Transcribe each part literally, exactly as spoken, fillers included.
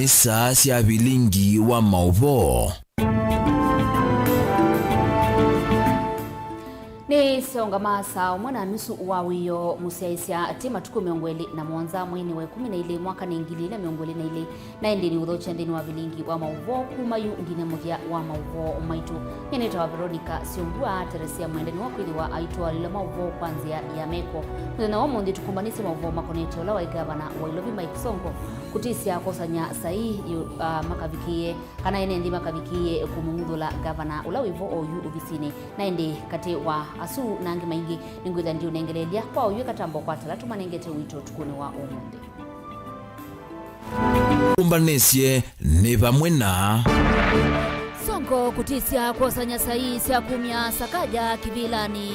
Saa sya vilingi wa maũvoo. Nĩ syaũngama saa ũmwe na nusu wa wĩoo mũsyaĩĩsya, ti matukũ mĩongo ĩlĩ na mũonza mweinĩ wa ĩkũmi na ilĩ mwaka nĩ ngili ilĩ na mĩongo ĩlĩ na ilĩ, na ĩndĩ nĩ ũthokya nthĩnĩ wa vilingi wa maũvoo kuma yu nginya mũthya wa maũvoo maitũ. Nyie nĩtawa Veronica Syũngua, Teresia Mwende nĩwe kwĩthĩwa aitũalĩla maũvoo kwa nzĩa ya meko. Mũthenya wa ũmũnthĩ tũkũmbanĩsye maũvoo makonetye ũla waĩ ngavana wa Ilovi Mike Sonko kũtĩsya kwosany'a saii yu, ah, makavikĩĩe kana ene nthĩ makavikĩĩe kũmũng'uthũla ngavana ũla wĩvo oyu ovisinĩ. Na ĩndĩ katĩ wa asu na angĩ maingĩ, nĩngwĩtha ndiũnengeleelya kwa oyu ĩ katambo kwa tala tũmanengete witũ ũtukũnĩ wa ũmũnthĩ. Kũmbanĩsye nĩ vamwe na Sonko kũtĩsya kwosany'a saii sya kumya Sakaja kĩvĩlanĩ.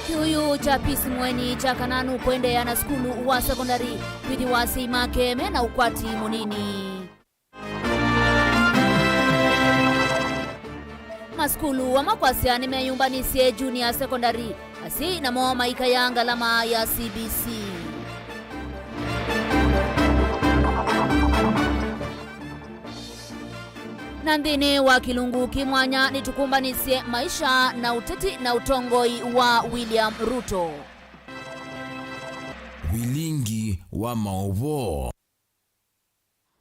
Kĩũyũ kya Peace Mũeni kya kana nũkũendeea na sukulu wa sekondari kwĩthĩwa asyai make me na ũkwati mũnini. Masukulu amwe kwasya nĩmeyũmbanĩsye junior secondary, asyai namo maikaya ngalama ya C B C. Na nthĩnĩ wa kĩlungu kĩ mwanya nĩtũkũmbanĩsye maisha na ũteti na ũtongoi wa William Ruto. Vilingi wa maũvoo.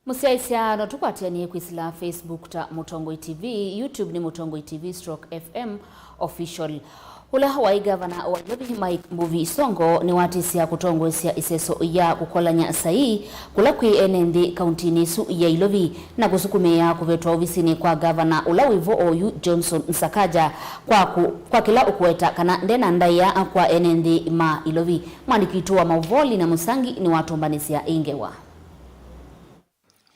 Mũsyaĩĩsya, no tũkwatĩanĩe kwĩsĩla Facebook ta Mũtongoi T V, YouTube nĩ Mũtongoi T V stroke F M Official. Ũla waĩ ngavana wa Ilovi Mike Mbuvi Sonko nĩwatĩsya kũtongoesya ĩseso ya kũkolany'a saii kũla kwĩ ene nthĩ kauntinĩ ĩsu ya Ilovi na kũsukumĩĩa kũvetwa ovisinĩ kwa ngavana ũla wĩvo oyu Johnson Sakaja kwa kũ-, kwa kĩla ũkũweta kana ndena ndaĩa kwa ene nthĩ ma Ilovi. Mwandĩki witũ wa maũvoo Lina Mũsangi nĩwatũmbanĩsya ĩ ngewa.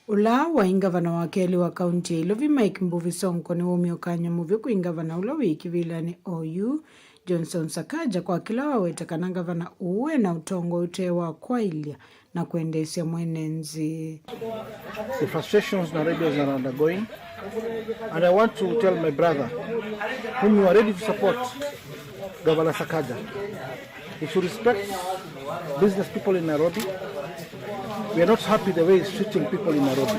Ũla waĩ ngavana wa kelĩ wa kaunti ya Ilovi, Mike Mbuvi Sonko, nĩwaumya ũkany'o mũvyũ kwĩ ngavana ũla wĩ kĩvĩlanĩ oyu, Johnson Sakaja, kwa kĩla waweta kana ngavana ũũ ena ũtongoi ũte wa kwaĩlya na kwendeesya mwene nthĩ. The frustrations Nairobians are undergoing, and I want to tell my brother whom you are ready to support, Governor Sakaja, he should respect business people in Nairobi. We are not happy the way he's treating people in Nairobi.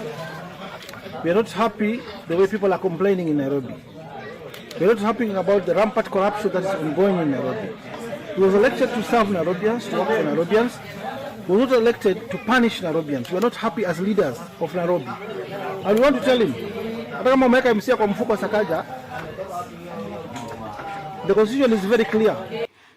We are not happy the way people are complaining in Nairobi. We are not happy about the rampant corruption that is ongoing in Nairobi. He was elected to serve Nairobians, to work for Nairobians. He was not elected to punish Nairobians. We are not happy as leaders of Nairobi. And we want to tell him, hata kama umeweka M C A kwa mfuko, Sakaja, the constitution is very clear.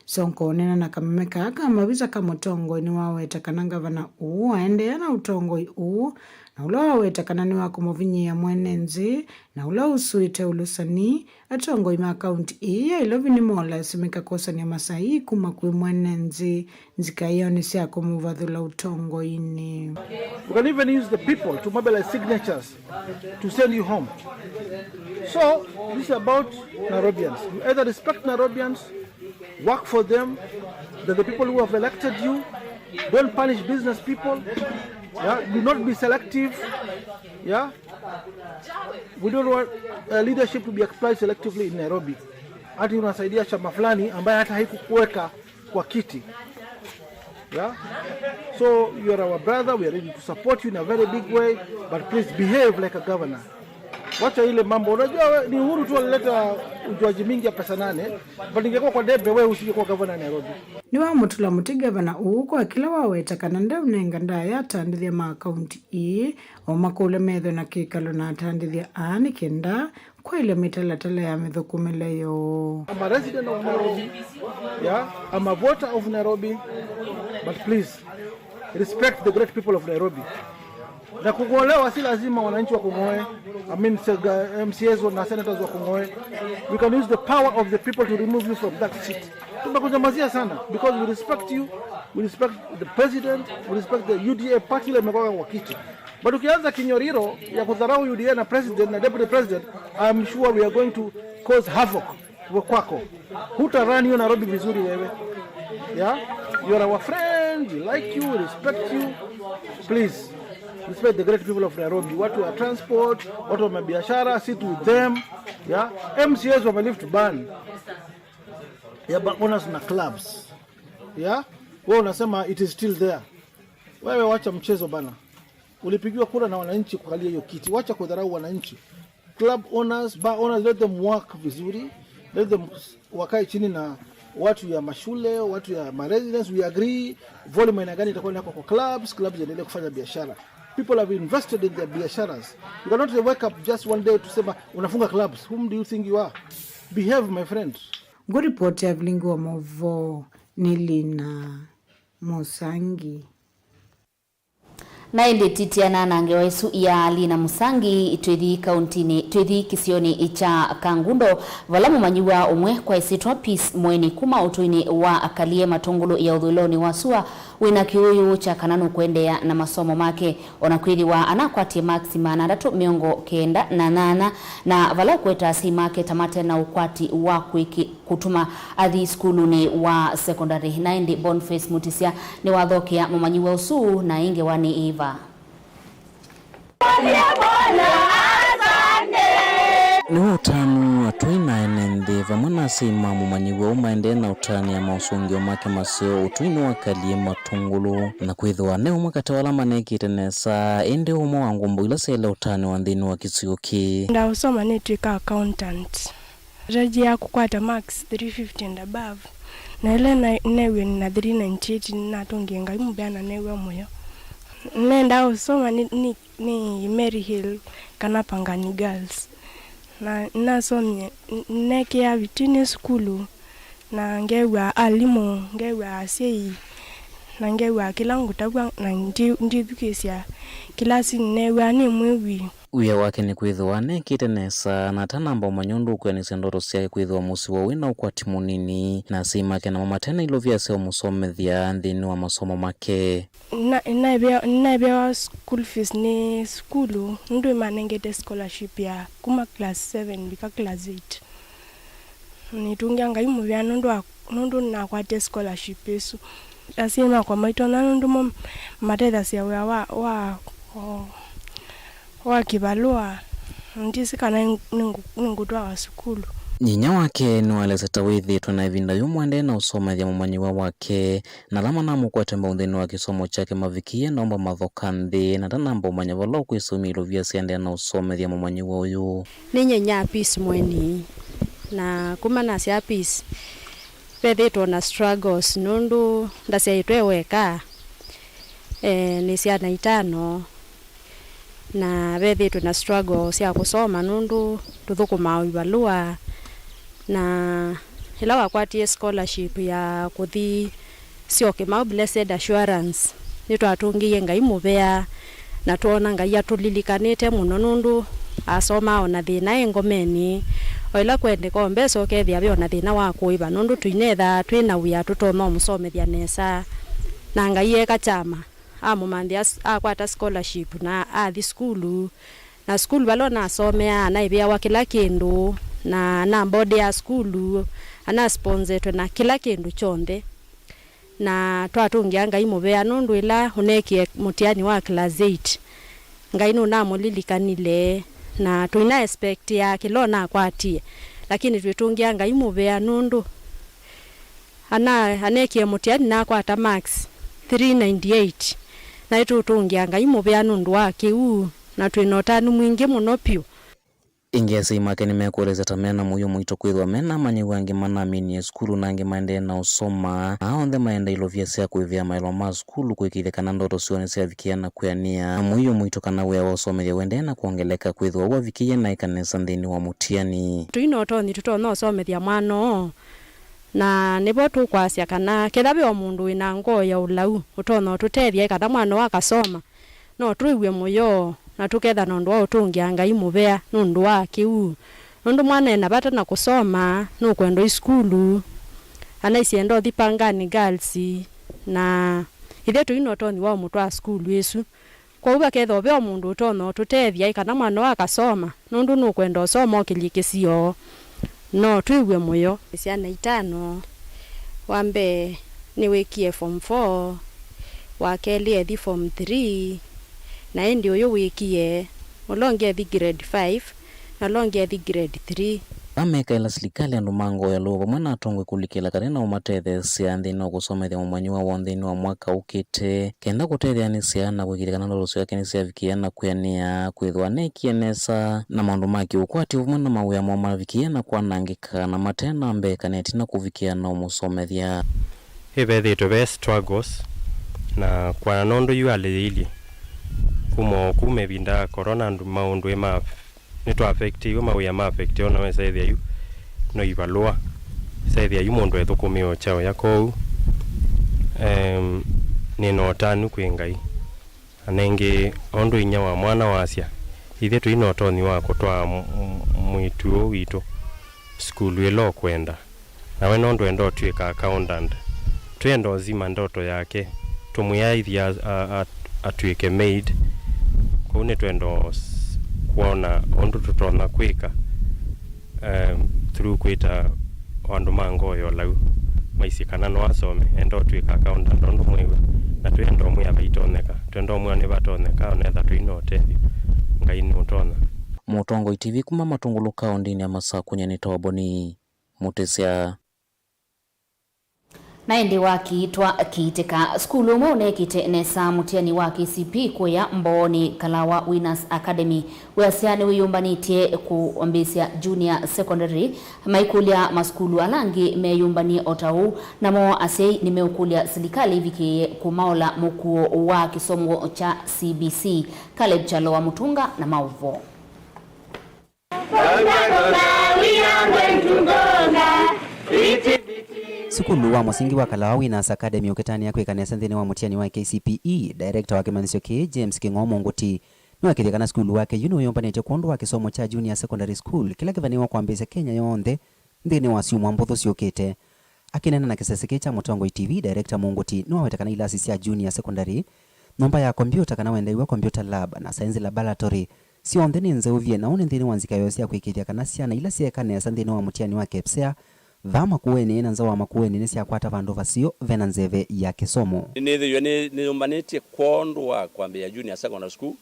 Sonko ũneena na kameme kaa ka mavisa ka mũtongoi nĩwaweta kana ngavana ũũ aendeea na ũtongoi ũũ, na ũla waweta kana nĩ wa kũmũvinyĩĩa mwene nthĩ, na ũla ũsuĩte ũlũsani, atongoi ma kaunti ĩĩ ya Ilovi nĩmolasimĩka kwosany'a masaii kuma kwĩ mwene nthĩ nzikaĩonĩ sya kũmũvathũla ũtongoinĩ. You can even use the people to mobilize signatures to send you home. So, this is about Nairobians. You either respect Nairobians, work for them, they're the people who have elected you, don't punish business people, yeah? Do not be selective, yeah? We don't want, uh, leadership to be applied selectively in Nairobi. Hati unasaidia chama fulani ambaye hata haikukuweka kwa kiti. Yeah? So you are our brother, we are ready to support you in a very big way, but please behave like a governor. Wacha ile mambo, unajua we, ni Uhuru tu alileta ujuaji mingi ya pesa nane, but ingekuwa kwa debe, wewe usingekuwa governor ya Nairobi. Nĩwamũtũla mũtĩ ngavana ũũ kwa kĩla waweta kana ndaũnenga ndaĩa atandĩthya ma kaunti ĩĩ o makũlya methwe na kĩkalo na atandĩthya aa nĩ kenda kwaĩlya mĩtalatala ya mĩthũkũmĩle yoo. I'm a resident of Nairobi. Yeah, I'm a voter of Nairobi. But please, respect the great people of Nairobi. Na kung'olewa si lazima wananchi wakung'oe. I mean, se-, ga-, M C As na senators wakung'oe. We can use the power of the people to remove you from that seat. Tumekunyamazia sana because we respect you, we respect the president, we respect the U D A party ile imekuwa kwa kiti. But ukianza kinyoriro ya kudharau U D A na president na deputy president, I'm sure we are going to cause havoc we kwako. Hutarun hiyo Nairobi vizuri wewe. Yeah? You are our friend, we like you, we respect you. Please, respect the great people of Nairobi. Watu wa transport, watu wa mabiashara, sit with them. Yeah? M C As wamelift ban ya ba-, owners na clubs. Yeah? Wewe unasema it is still there. Wewe wacha mchezo bana. Ulipigiwa kura na wananchi kukalia hiyo kiti. Wacha kudharau wananchi. Club owners, bar owners, let them work vizuri. Let them wakae chini na watu ya mashule, watu ya ma residents, we agree volume aina gani itakuwa inawekwa kwa clubs, clubs ziendelee kufanya biashara. People have invested in their biasharas. You cannot wake up just one day to say, "Unafunga clubs." Whom do you think you are? Behave, my friend. Ngũ report ya vilingi wa maũvoo nĩ Lina Mũsangi. Na ĩndĩ titiana na ngewa ĩsu ya Lina Mũsangi, twĩthi kauntinĩ, twĩthi kĩsionĩ kya Kangundo, vala mũmanyĩw'a ũmwe kwa ĩsyĩtwa Peace Mweni kuma ũtũinĩ wa Kalie Matũngũlũ ya ũthũĩlonĩ wa sua wĩna kĩũũyũ kya kana nũkũendeea na masomo make, ona kwĩthĩwa anakwatie makisi maana atatũ mĩongo kenda na nyanya, na vala ũkweta asyai make ta mate na ũkwati wa kwĩkĩ kũtuma athi sukulunĩ wa sekondalĩ. Na ĩndĩ Boniface Mutisya nĩwathokea mũmanyĩw'a ũsu, na ĩ ngewa nĩ ĩva. Nĩ ũtanu atũi na ene nthĩ vamwe na asyai ma mũmanyĩw'a ũũ maendee na ũtanĩa maũsũngĩo make maseo ũtũinĩ wa Kalie Matũngũlũ, na kwĩthĩwa ne ũmwe katĩ wa ala manekĩte nesa, ĩndĩ ũmwe wa ngombo ila syaĩle ũtanĩwa nthĩnĩ wa kĩsio kĩĩ. Ndaũsoma nĩtw'ĩka accountant. Strategy ya kũkwata marks three fifty and above. Na ĩla na-, neewie nĩ na three ninety-eight, nĩnatũngie Ngai mũvea na neew'a mũyo. Nendaa ũsoma nĩ, nĩ, nĩ Mary Hill kana Pangani Girls. Na nĩnasomie, n-, neekĩaa vitii nĩ sukulu, na ngew'a alimũ, ngew'a asyai, na ngew'a kĩla ngũtavw'a, na ndi-, ndithukĩĩsya kĩlasinĩ, neew'aa nĩ mwĩwi. Wia wake nĩ kwĩthĩwa anekĩte nesa, na atanamba ũmanya ũndũ ũkwĩanĩsya ndoto syake kwĩthĩwa mũsyĩ woo wĩ na ũkwati mũnini, na asyai make namo mate na ilovia sya ũmũsomethya nthĩnĩ wa masomo make. Na-, naĩvea-, naĩveawa school fees nĩ sukulu, nũndũ nĩmanengete scholarship ya kuma class seven mbika class eight. Nĩtũngĩa Ngai mũvea nũndũ wa, nũndũ nakwatie scholarship ĩsu. Asyai makwa maitonya nũndũ mo matethasya wĩa wa, wa, wa, wa kĩvalũa. Ndyĩsĩ kana nĩngũ-, nĩngũtwawa sukulu. Nyinyia wake nĩwaelesya ta wĩthĩĩtwe na ĩvinda yũmũ aendee na ũsomethya mũmanyĩw'a wake, na ala manamũkwate mbau nthĩnĩ wa kĩsomo kyake mavikĩie nomba mathoka nthĩ, na ndanamba ũmanya vala ũkwĩsũmya ilovia syaendee na ũsomethya mũmanyĩw'a ũyũ. Nĩ nyinyia Peace Mweni, na kuma nasyaa Peace, vethĩĩtwe na struggles nũndũ ndasyaĩtwe weka, eh, nĩ syana itano, na vethĩĩtwe na struggle sya kũsoma nũndũ tũthũkũmaa o ivalũa, na ĩla wakwatie scholarship ya kũthi Syokimau Blessed Assurance, nĩtwatũngĩie Ngai mũvea, na twoona Ngai atũlilikanĩte mũno nũndũ asomaa o na thĩna e ngomenĩ. O ĩla kwendeka o mbesa ũkethĩa ve o na thĩna wa kũĩva nũndũ tũinethaa twĩ na wĩa tũtonya ũmũsomethya nesa. Na Ngai eka kyama, amũmanthĩa s-, akwata scholarship na athi sukulu. Na sukulu vala ũnasomeaa anaĩvĩawa kĩla kĩndũ, na anambodea sukulu, anasponsetwe na kĩla kĩndũ kyonthe. Na twatũngĩa Ngai mũvea nũndũ ĩla ũneekie mũtiani wa class eight, Ngai nũnamũlilikanile, na tũina expectia kĩla ũnakwatie, lakini twĩtũngĩa Ngai mũvea nũndũ ana-, aneekie mũtiani na akwata marks three ninety-eight. Naĩ tũtũngĩa Ngai mũvea nũndũ wa kĩu, na twĩ na ũtanu mwingĩ mũno vyũ. Ĩngĩ asyai make nĩmekũelesya ta me na mũio mũito kwĩthĩwa me na amanyĩw'a angĩ manaminie sukulu na angĩ maendee na ũsoma, na onthe maenda ilovia sya kũĩvĩa maĩlo ma sukulu kũĩkĩĩthya kana ndoto syoo nĩsyavikĩa na kwĩanĩa. Na mũio mũito kana wĩa wa ũsomethya ũendee na kwongeleka kwĩthĩwa ũavikĩie na eka nesa nthĩnĩ wa mũtiani. Tũi na ũtonyi tũtonya ũsomethya mwana ũũ, na nĩvo tũkwasya kana ketha ve o mũndũ wĩ na ngoo ya ũlau ũtonya ũtũtethya ĩ kana mwana ũũ akasoma, no twĩw'e mũyo na tũketha na ũndũ wa ũtũngĩa Ngai mũvea nũndũ wa kĩu. Nũndũ mwana ena vata na kũsoma, nũkwenda ũi sukulu, anaisye enda ũthi Pangani Girls, na ithyĩ tũi na ũtonyi wa ũmũtwaa sukulu ĩsu. Kwoou vakethwa ve o mũndũ ũtonya ũtũtethya ĩ kana mwana ũũ akasoma, nũndũ nũkwenda ũsoma ũkĩlye kĩsio. No twĩw'e mũyo. Syana itano, wa mbee nĩwĩkie form four, wa kelĩ ethi form three, na ĩndĩ ũyũ wĩkie, ũla ũngĩ ethi grade five, na ũla ũngĩ ethi grade three. Amekaĩla silikalĩ andũ ma ngoo ya lũũ vamwe na atongoi kũlikĩla katĩ na ũmatetheesya nthĩnĩ wa kũsomethya mũmanyĩw'a woo nthĩnĩ wa mwaka ũkĩte, kenda kũtetheanĩsya na kũĩkĩĩthya kana ndoto syake nĩsyavikĩĩa na kwĩanĩa, kwĩthĩwa neekie nesa na maũndũ ma kĩũkwati vamwe na mawĩa moo mavikĩĩa na kwanangĩka na mate na mbee kana ĩtina kũvikĩa na ũmũsomethya. Ĩvethĩĩtwe ve struggles, na kwana nũndũ yu alĩ yĩilyĩ kuma o kuma ĩvinda ya corona, andũ maũndũ ĩ ma nĩtwa affectiwe, mawĩa ma affectiwe, na wesa ĩthĩa yu no ivalũa, wesa ĩthĩa yu mũndũ ethũkũmĩe o kyaũya. Kwoou, em, nĩ na ũtanu kwĩ Ngai. Na nĩngĩ, ũndũ inyia wa mwana wasya, ithyĩ tũi na ũtonyi wa kũtwaa m-, m-, mwĩĩtu ũũ witũ sukulu ĩla ũkwenda. Na we nũndũ enda ũtw'ĩka accountant, twĩenda ũzima ndoto yake, tũmwĩa aithi a-, a-, a-, atw'ĩke maid. Kwoou nĩtwenda ũs-, kwona ũndũ tũtonya kwĩka, em, through kwĩta o andũ ma ngoo ya ũlau maisye kana no asome, enda ũtw'ĩka accountant ũndũ mwĩw'a, na twĩenda ũmwĩa vaitonyeka, twenda ũmwĩa nĩvatonyeka, onetha tũi na ũtethyo, Ngai nũtonya. Mũtongoi T V kuma Matũngũlũ kaũndĩnĩ ya Masakũ, nyie nĩtawa Boni Mũtĩsya. Na ĩndĩ wakiitwa kiitĩka, sukulu ũmwe ũneekĩte nesa mũtiani wa K C P E kũya Mbooni, Kalawa Winners Academy, wĩasya nĩwĩyũmbanĩtye kũambĩĩsya junior secondary, maikũlya masukulu ala angĩ meyũmbanie o ta ũu, namo asyai nĩmeũkũlya silikalĩ ĩvikĩĩe kũmaola mũkuo wa kĩsomo kya C B C. Caleb Kyalo wa Mũtũnga na maũvoo. Sukulu wa mũsingi wa Kalawa Winners Academy ũkĩtanĩa kwĩka nesa nthĩnĩ wa mũtiani wa K C P E, director wa kĩmanyĩsyo kĩĩ, James Kĩng'oo Mũngũti, nĩwekĩthya kana sukulu wake yu nĩwĩyũmbanĩtye kwondũ wa kĩsomo kya Junior Secondary School kĩla kĩvanĩĩwe kwambĩĩsya Kenya yonthe nthĩnĩ wa syumwa mbũthũ syũkĩte. Akĩneena na kĩsese kĩĩ kya Mũtongoi T V, director Mũngũti nĩwaweta kana ilasi sya Junior Secondary, nyũmba ya kombiũta kana wendeew'a computer lab, na science laboratory syonthe nĩ nzeũvye, na ũu nĩ nthĩnĩ wa nzika yoo sya kwĩkĩĩthya kana syana ila syeeka nesa nthĩnĩ wa mũtiani wa KPSEA vaa Makueni na nza wa Makueni nĩsyakwata vandũ vaseo ve na nzeve ya kĩsomo. Nĩnĩthĩiwe nĩ, nĩyũmbanĩtye kwondũ wa kwambĩĩa junior secondary school,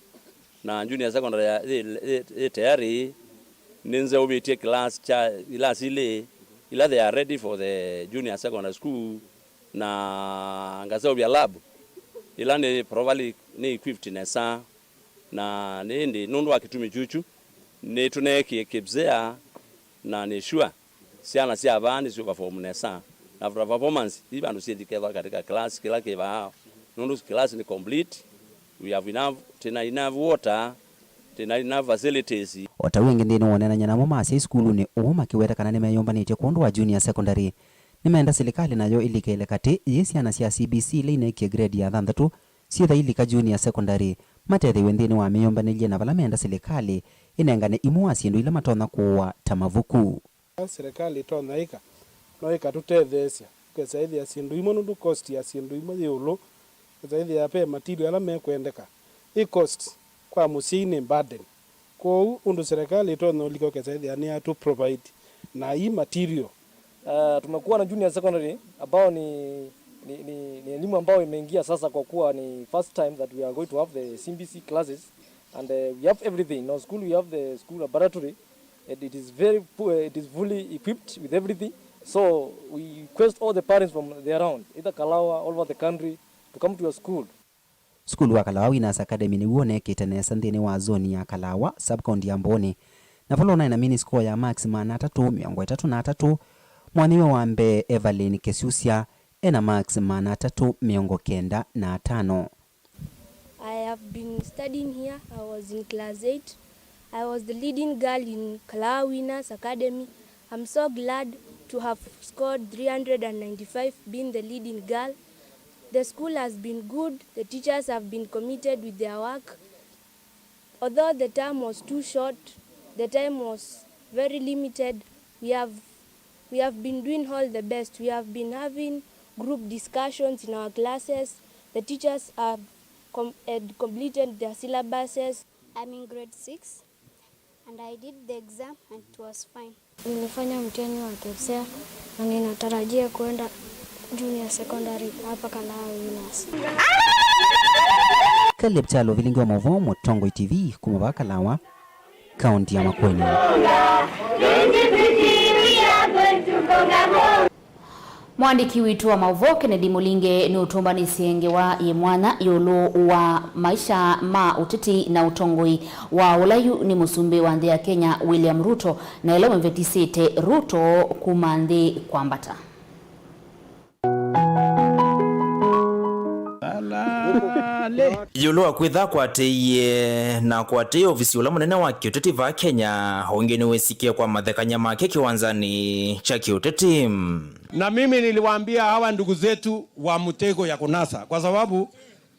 na junior secondary ya, yĩ, yĩ, yĩ tayarĩ, nĩnzeũvĩtye class kya, ilasi ilĩ ila they are ready for the junior secondary school, na ngaseũvya lab ila nĩ properly nĩ equipped nesa. Na nĩ ĩndĩ nũndũ wa kĩtumi kyuchu, nĩtũneekie KPSEA, na nĩ sure syana sya vaa nĩsyũperform nesa. Na after performance, i vandũ syĩthi kethwa katika class kĩla kĩ vaa, nũndũ class nĩ complete, we have enough, twĩna enough water, twĩna enough facilities. O ta ũu ĩngĩ nthĩnĩ wa ũneenany'a namo ma asyai sukulunĩ ũũ makĩweta kana nĩmeyũmbanĩtye kwondũ wa junior secondary, nĩmenda silikalĩ nayo ĩlikĩle katĩ yĩ syana sya C B C ila ineekie grade ya thanthatũ syĩtha ilika junior secondary, matethĩwe nthĩnĩ wa mĩyũmbanĩlye na vala menda silikalĩ ĩnengane imwe wa syĩndũ ila matonya kũũa ta mavuku. Silikalĩ ĩtonya ĩka no ĩkatũtetheesya, ũkesa ĩthĩa syĩndũ imwe nũndũ cost ya syĩndũ imwe yĩ ĩũlũ, ũkesa ĩthĩa ve material ala mekwendeka, ĩ cost kwa mũsyai nĩ burden. Kwoou ũndũ silikalĩ ĩtonya ũlika ũkesa ĩthĩa nĩyatũ provide na ii material. Uh, tumekuwa na junior secondary ambao ni, ni, ni, ni elimu ambayo imeingia sasa, kwa kuwa ni first time that we are going to have the C B C classes, and uh, we have everything. In our school we have the school laboratory, and it is very fu-, uh, it is fully equipped with everything. So we request all the parents from the around, either Kalawa, all over the country, to come to your school. Sukulu wa Kalawa Winners Academy nĩw'o ũneekĩte nesa nthĩnĩ wa zoni ya Kalawa, sub-county ya Mbooni, na vala ũnaĩ na mini score ya marks maana atatũ mĩongo ĩtatũ na atatũ, mwanĩw'a wa mbee Evelyn Kĩsusya e na marks maana atatũ mĩongo kenda na atano. I have been studying here. I was in class eight. I was the leading girl in Kalawa Winners Academy. I'm so glad to have scored three hundred and ninety-five, being the leading girl. The school has been good, the teachers have been committed with their work. Although the term was too short, the time was very limited, we have, we have been doing all the best. We have been having group discussions in our classes. The teachers have com-, had completed their syllabuses. I'm in grade six and I did the exam and it was fine. Nilifanya mtihani wa KPSEA na ninatarajia kuenda junior secondary hapa Kalawa Winners. Caleb Kyalo, vilingi wa mauvoo, Mũtongoi T V, kuma vaa Kalawa, kaunti ya Makueni. Mũandĩki witũ wa maũvoo Kennedy Mũlinge nũtũmbanĩsye ngewa yĩ mwanya ĩũlũ wa maisha ma ũteti na ũtongoi wa ũla yu nĩ mũsumbĩ wa nthĩ ya Kenya, William Ruto, na ĩla ũmũvetisĩte Ruto kuma nthĩ kwambata. Ĩũlũ wa kwĩtha akwatĩie na akwatĩie ovisi ũla mũnene wa kĩũteti vaa Kenya, ũngĩ nĩwĩsikie kwa mathekany'a make kĩwanzanĩ kya kĩũteti. Na mimi niliwaambia hawa ndugu zetu wa mtego ya kunasa, kwa sababu,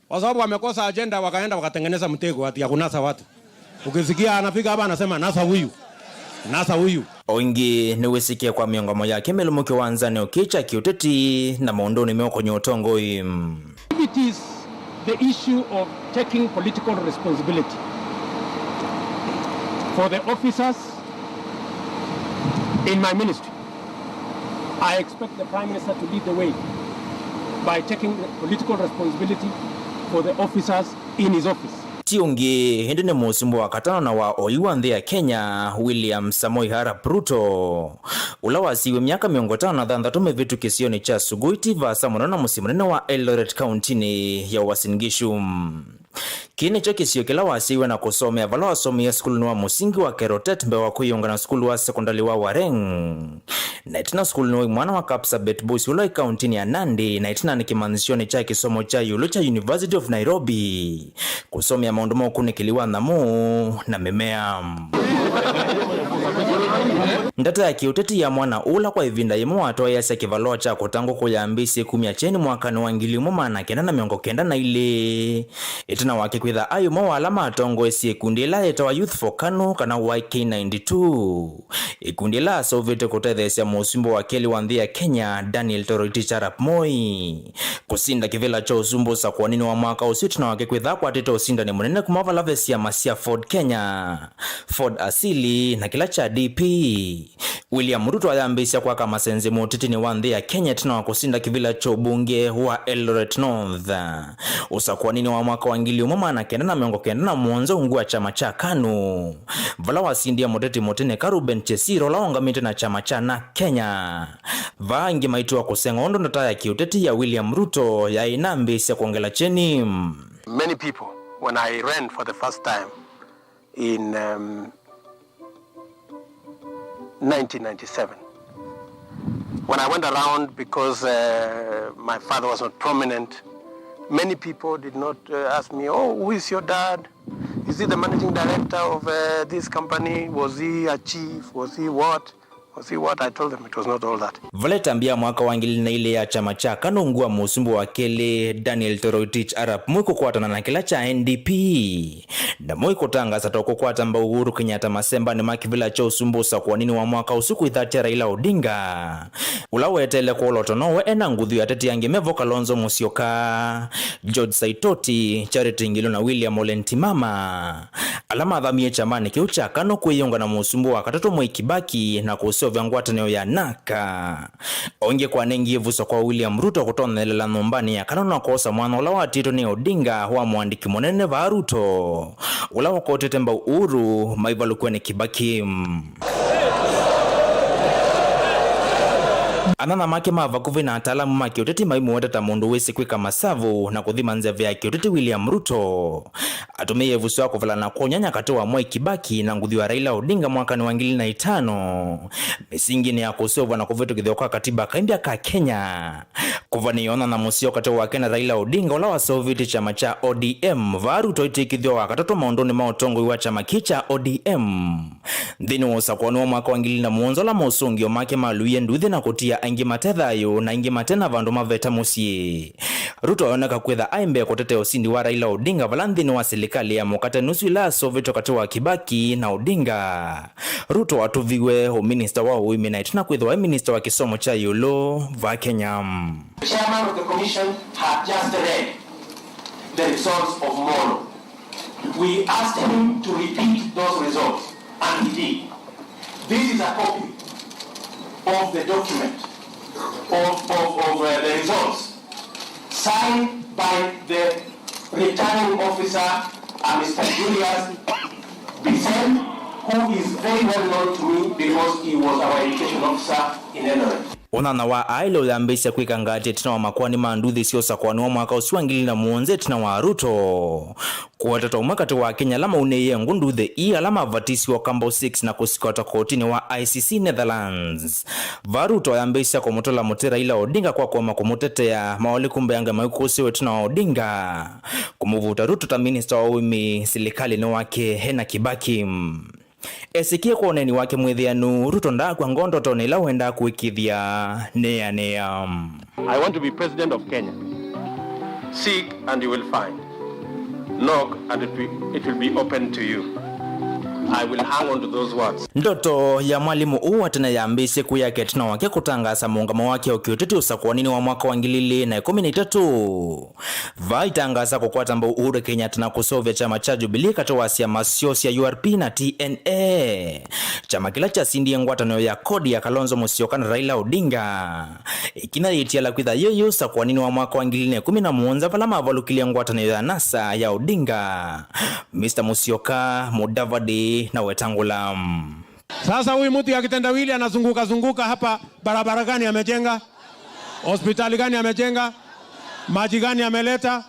kwa sababu wamekosa agenda, wakaenda wakatengeneza mtego ati ya kunasa watu. Ukisikia anafika hapa anasema, "Nasa huyu, nasa huyu." Ũngĩ nĩwĩsikie kwa mĩongomo yake mĩlũmu kĩwanzanĩ ũkĩ kya kĩũteti na maũndũnĩ meũkonya ũtongoi. If it is the issue of taking political responsibility for the officers in my ministry, I expect the Prime Minister to lead the way by taking the political responsibility for the officers in his office. Ti ũngĩ, ĩndĩ nĩ mũsumbĩ wa katano na wa oyu wa nthĩ ya Kenya, William Samoei Arap Ruto, ũla wasiiwe myaka mĩongo ĩtano na thanthatũ mĩvĩtu kĩsionĩ kya Sugoi, ti vaasa mũno na mũsyĩ mũnene wa Eldoret, kauntinĩ ya Uasin Gishu. Kĩĩ nĩkyo kĩsio kĩla wasyaĩwe na kũsomea, vala wasomeie sukulunĩ wa mũsingi wa Kerotet mbee wa kwĩyũnga na sukulu wa sekondalĩ wa Wareng, na ĩtina sukulunĩ wa imwana wa Kapsabet Boys ũla wĩ kauntinĩ ya Nandi, na ĩtina nĩ kĩmanyĩsyonĩ kya kĩsomo kya ĩũlũ kya University of Nairobi kũsomea maũndũ ma ũkunĩkĩli wa nyamũ na mĩmea. Ndeto ya kĩũteti ya mwana ũla kwa ĩvinda yĩmwe watwaĩasya kĩvalũa kya kũta ngũkũ yambĩĩsye kumya kyeni mwakanĩ wa ngili ĩmwe maana kenda na mĩongo kenda na ilĩ. Ĩtina wake kwĩtha aĩ ũmwe wa ala matongoesye ĩkundi ĩla yĩtawa Youth for KANU, kana Y K ninety-two, ĩkundi ĩla yaseũvĩtw'e kũtetheesya mũsumbĩ wa kelĩ wa nthĩ ya Kenya, Daniel Toroitich Arap Moi, kũsinda kĩvĩla kya ũsumbĩ ũsakũaninĩ wa mwaka ũsu, ĩtina wake kwĩtha akwatĩte ũsindani mũnene kuma vala ve syama sya Ford Kenya, Ford Asili, na kĩla kya D P. William Ruto ayambĩĩsya kwaka masenze mũtĩtĩnĩ wa nthĩ ya Kenya ĩtina wa kũsinda kĩvĩla kya ũmbunge wa Eldoret North ũsakũaninĩ wa mwaka wa ngili ĩmwe maana kenda na mĩongo kenda na mũonza ungu wa kyama kya KANU, vala wasindie mũteti mũtĩnĩka Reuben Chesiro ũla ũngamĩte na kyama kya NARC Kenya. Vaa aingĩ maitũa kũseng'a ũndũ ndata ya kĩũteti ya William Ruto yaĩ ĩnambĩĩsya kwongela kyeni. Many people, when I ran for the first time in, um, nineteen ninety-seven. When I went around, because, uh, my father was not prominent, many people did not, uh, ask me, "Oh, who is your dad? Is he the managing director of, uh, this company? Was he a chief? Was he what?" Was he what?" I told them it was not all that. Vala ĩtambya ya mwaka wa ngili na ilĩ ya kyama kya KANU ungu wa mũsumbĩ wa kelĩ, Daniel Toroitich Arap Moi kũkwatana na kĩla kya N D P, na Moi kũtangaasa ta ũkũkwata mbau Uhuru Kenyatta masembanĩ ma kĩvĩla kya ũsumbĩ ũsakũaninĩ wa mwaka ũsu kwĩthatya Raila Odinga, ũla weteele kũolotwa nowe ena nguthu ya ateti angĩ mevo Kalonzo Musyoka, George Saitoti, Charity Ngilu na William Ole Ntimama, ala mathamie kyamanĩ kĩu kya KANU kwĩyũnga na mũsumbĩ wa katatũ Mwai Kibaki na kũseũvya ngwatanĩo ya NARC. Ũngĩ kwanengie ĩvuso kwa William Ruto kũtonyelela nyũmbanĩ ya KANU na kwosa mwanya ũla watiĩtwe nĩ Odinga wa mũandĩki mũnene vaa Ruto, ũla ũkotete mbau Uhuru maivalũkw'e nĩ Kibaki. Anyanya make ma vakuvĩ na ataalamu ma kĩũteti maimũweta ta mũndũ wĩsĩ kwĩka masavu na kũthima nzeve ya kĩũteti William Ruto. Atũmĩie ĩvuso ya kũvalana kwa ũnyanya katĩ wa Mwai Kibaki na nguthu ya Raila Odinga mwakanĩ wa ngili na itano, mĩsinginĩ ya kũseũvwa na kũvĩtũkĩthw'a kwa katiba kaimbya ka Kenya. Kũvanĩĩa ũnyanya mũseo katĩ wake na Raila Odinga, ũla waseũvĩtye kyama kya O D M, vaa Ruto aitĩkĩthw'a wa katatũ maũndũnĩ ma ũtongoi wa kyama kĩĩ kya O D M. Nthĩnĩ wa ũsakũani wa mwaka wa ngili na mũonza, ũla mosũngĩo make maluie nduthi na kũtia aingĩ mate thayũ na aingĩ mate na vandũ maveta mũsyĩ, Ruto ayoneka kwĩtha aĩ mbee kũtetea ũsindi wa Raila Odinga vala nthĩnĩ wa silikalĩ ya mũkate nusu ĩla yaseũvĩtwe katĩ wa Kibaki na Odinga, Ruto atũviwe ũminista wa ũĩmi na ĩtina kwĩthĩwa e minista wa kĩsomo kya ĩũlũ va Kenya. The chairman of the commission had just read the results of Molo. We asked him to repeat those results, and he did. This is a copy of the document of, of, of, uh, the results, signed by the returning officer, uh, Mister Julius Bisen, who is very well known to me because he was our education officer in Eldoret. Ũnyanya wa aĩle ũyambĩĩsya kwĩka ngatĩ ĩtina wa makoani ma nduthi sya ũsakũani wa mwaka ũsu wa ngili ilĩ na mũonza ĩtina wa Ruto kũwetwa ta ũmwe katĩ wa Akenya ala maunĩie ngũ nduthi ii ala mavatisiwe Kambo six na kũsikwata kotinĩ wa I C C Netherlands. Vaa Ruto ayambĩĩsya kũmũtũla mũtĩ Raila Odinga kwa kũema kũmũtetea, maũlĩku mbeange maikũsĩwe ĩtina wa Odinga kũmũvuta Ruto ta minista wa ũĩmi silikalĩnĩ wake e na Kibaki. Esĩkie kwa ũneeni wake mwĩthĩanu, Ruto ndaakw'a ngoo ndotonĩ ĩla wendaa kũĩkĩĩthya nĩanĩa. I want to be president of Kenya. Seek and you will find. Knock and it will, it will be open to you. I will hang on to those words. Ndoto ya mwalimũ ũũ wa tene yambĩĩsye kwĩyaka ĩtina wake kũtangaasa mũũngamo wake wa kĩũteti ũsakũaninĩ wa mwaka wa ngili ilĩ na ĩkũmi na itatũ. Vaa aitangaasa kũkwata mbau Uhuru Kenyatta na kũseũvya kyama kya Jubilee katĩ wa syama syoo sya U R P na T N A, kyama kĩla kyasindie ngwatanĩo ya CORD ya Kalonzo Musyoka na Raila Odinga. Ĩkinya yĩtiala kwĩtha yĩyĩ ũsakũaninĩ wa mwaka wa ngili ilĩ na ĩkũmi na mũonza vala mavalũkilye ngwatanĩo ya NASA ya Odinga, Mister Musyoka, Mudavadi na Wetangula. Sasa huyu mtu ya kitendawili anazunguka zunguka hapa, barabara gani amejenga? Hospitali gani amejenga? Maji gani ameleta?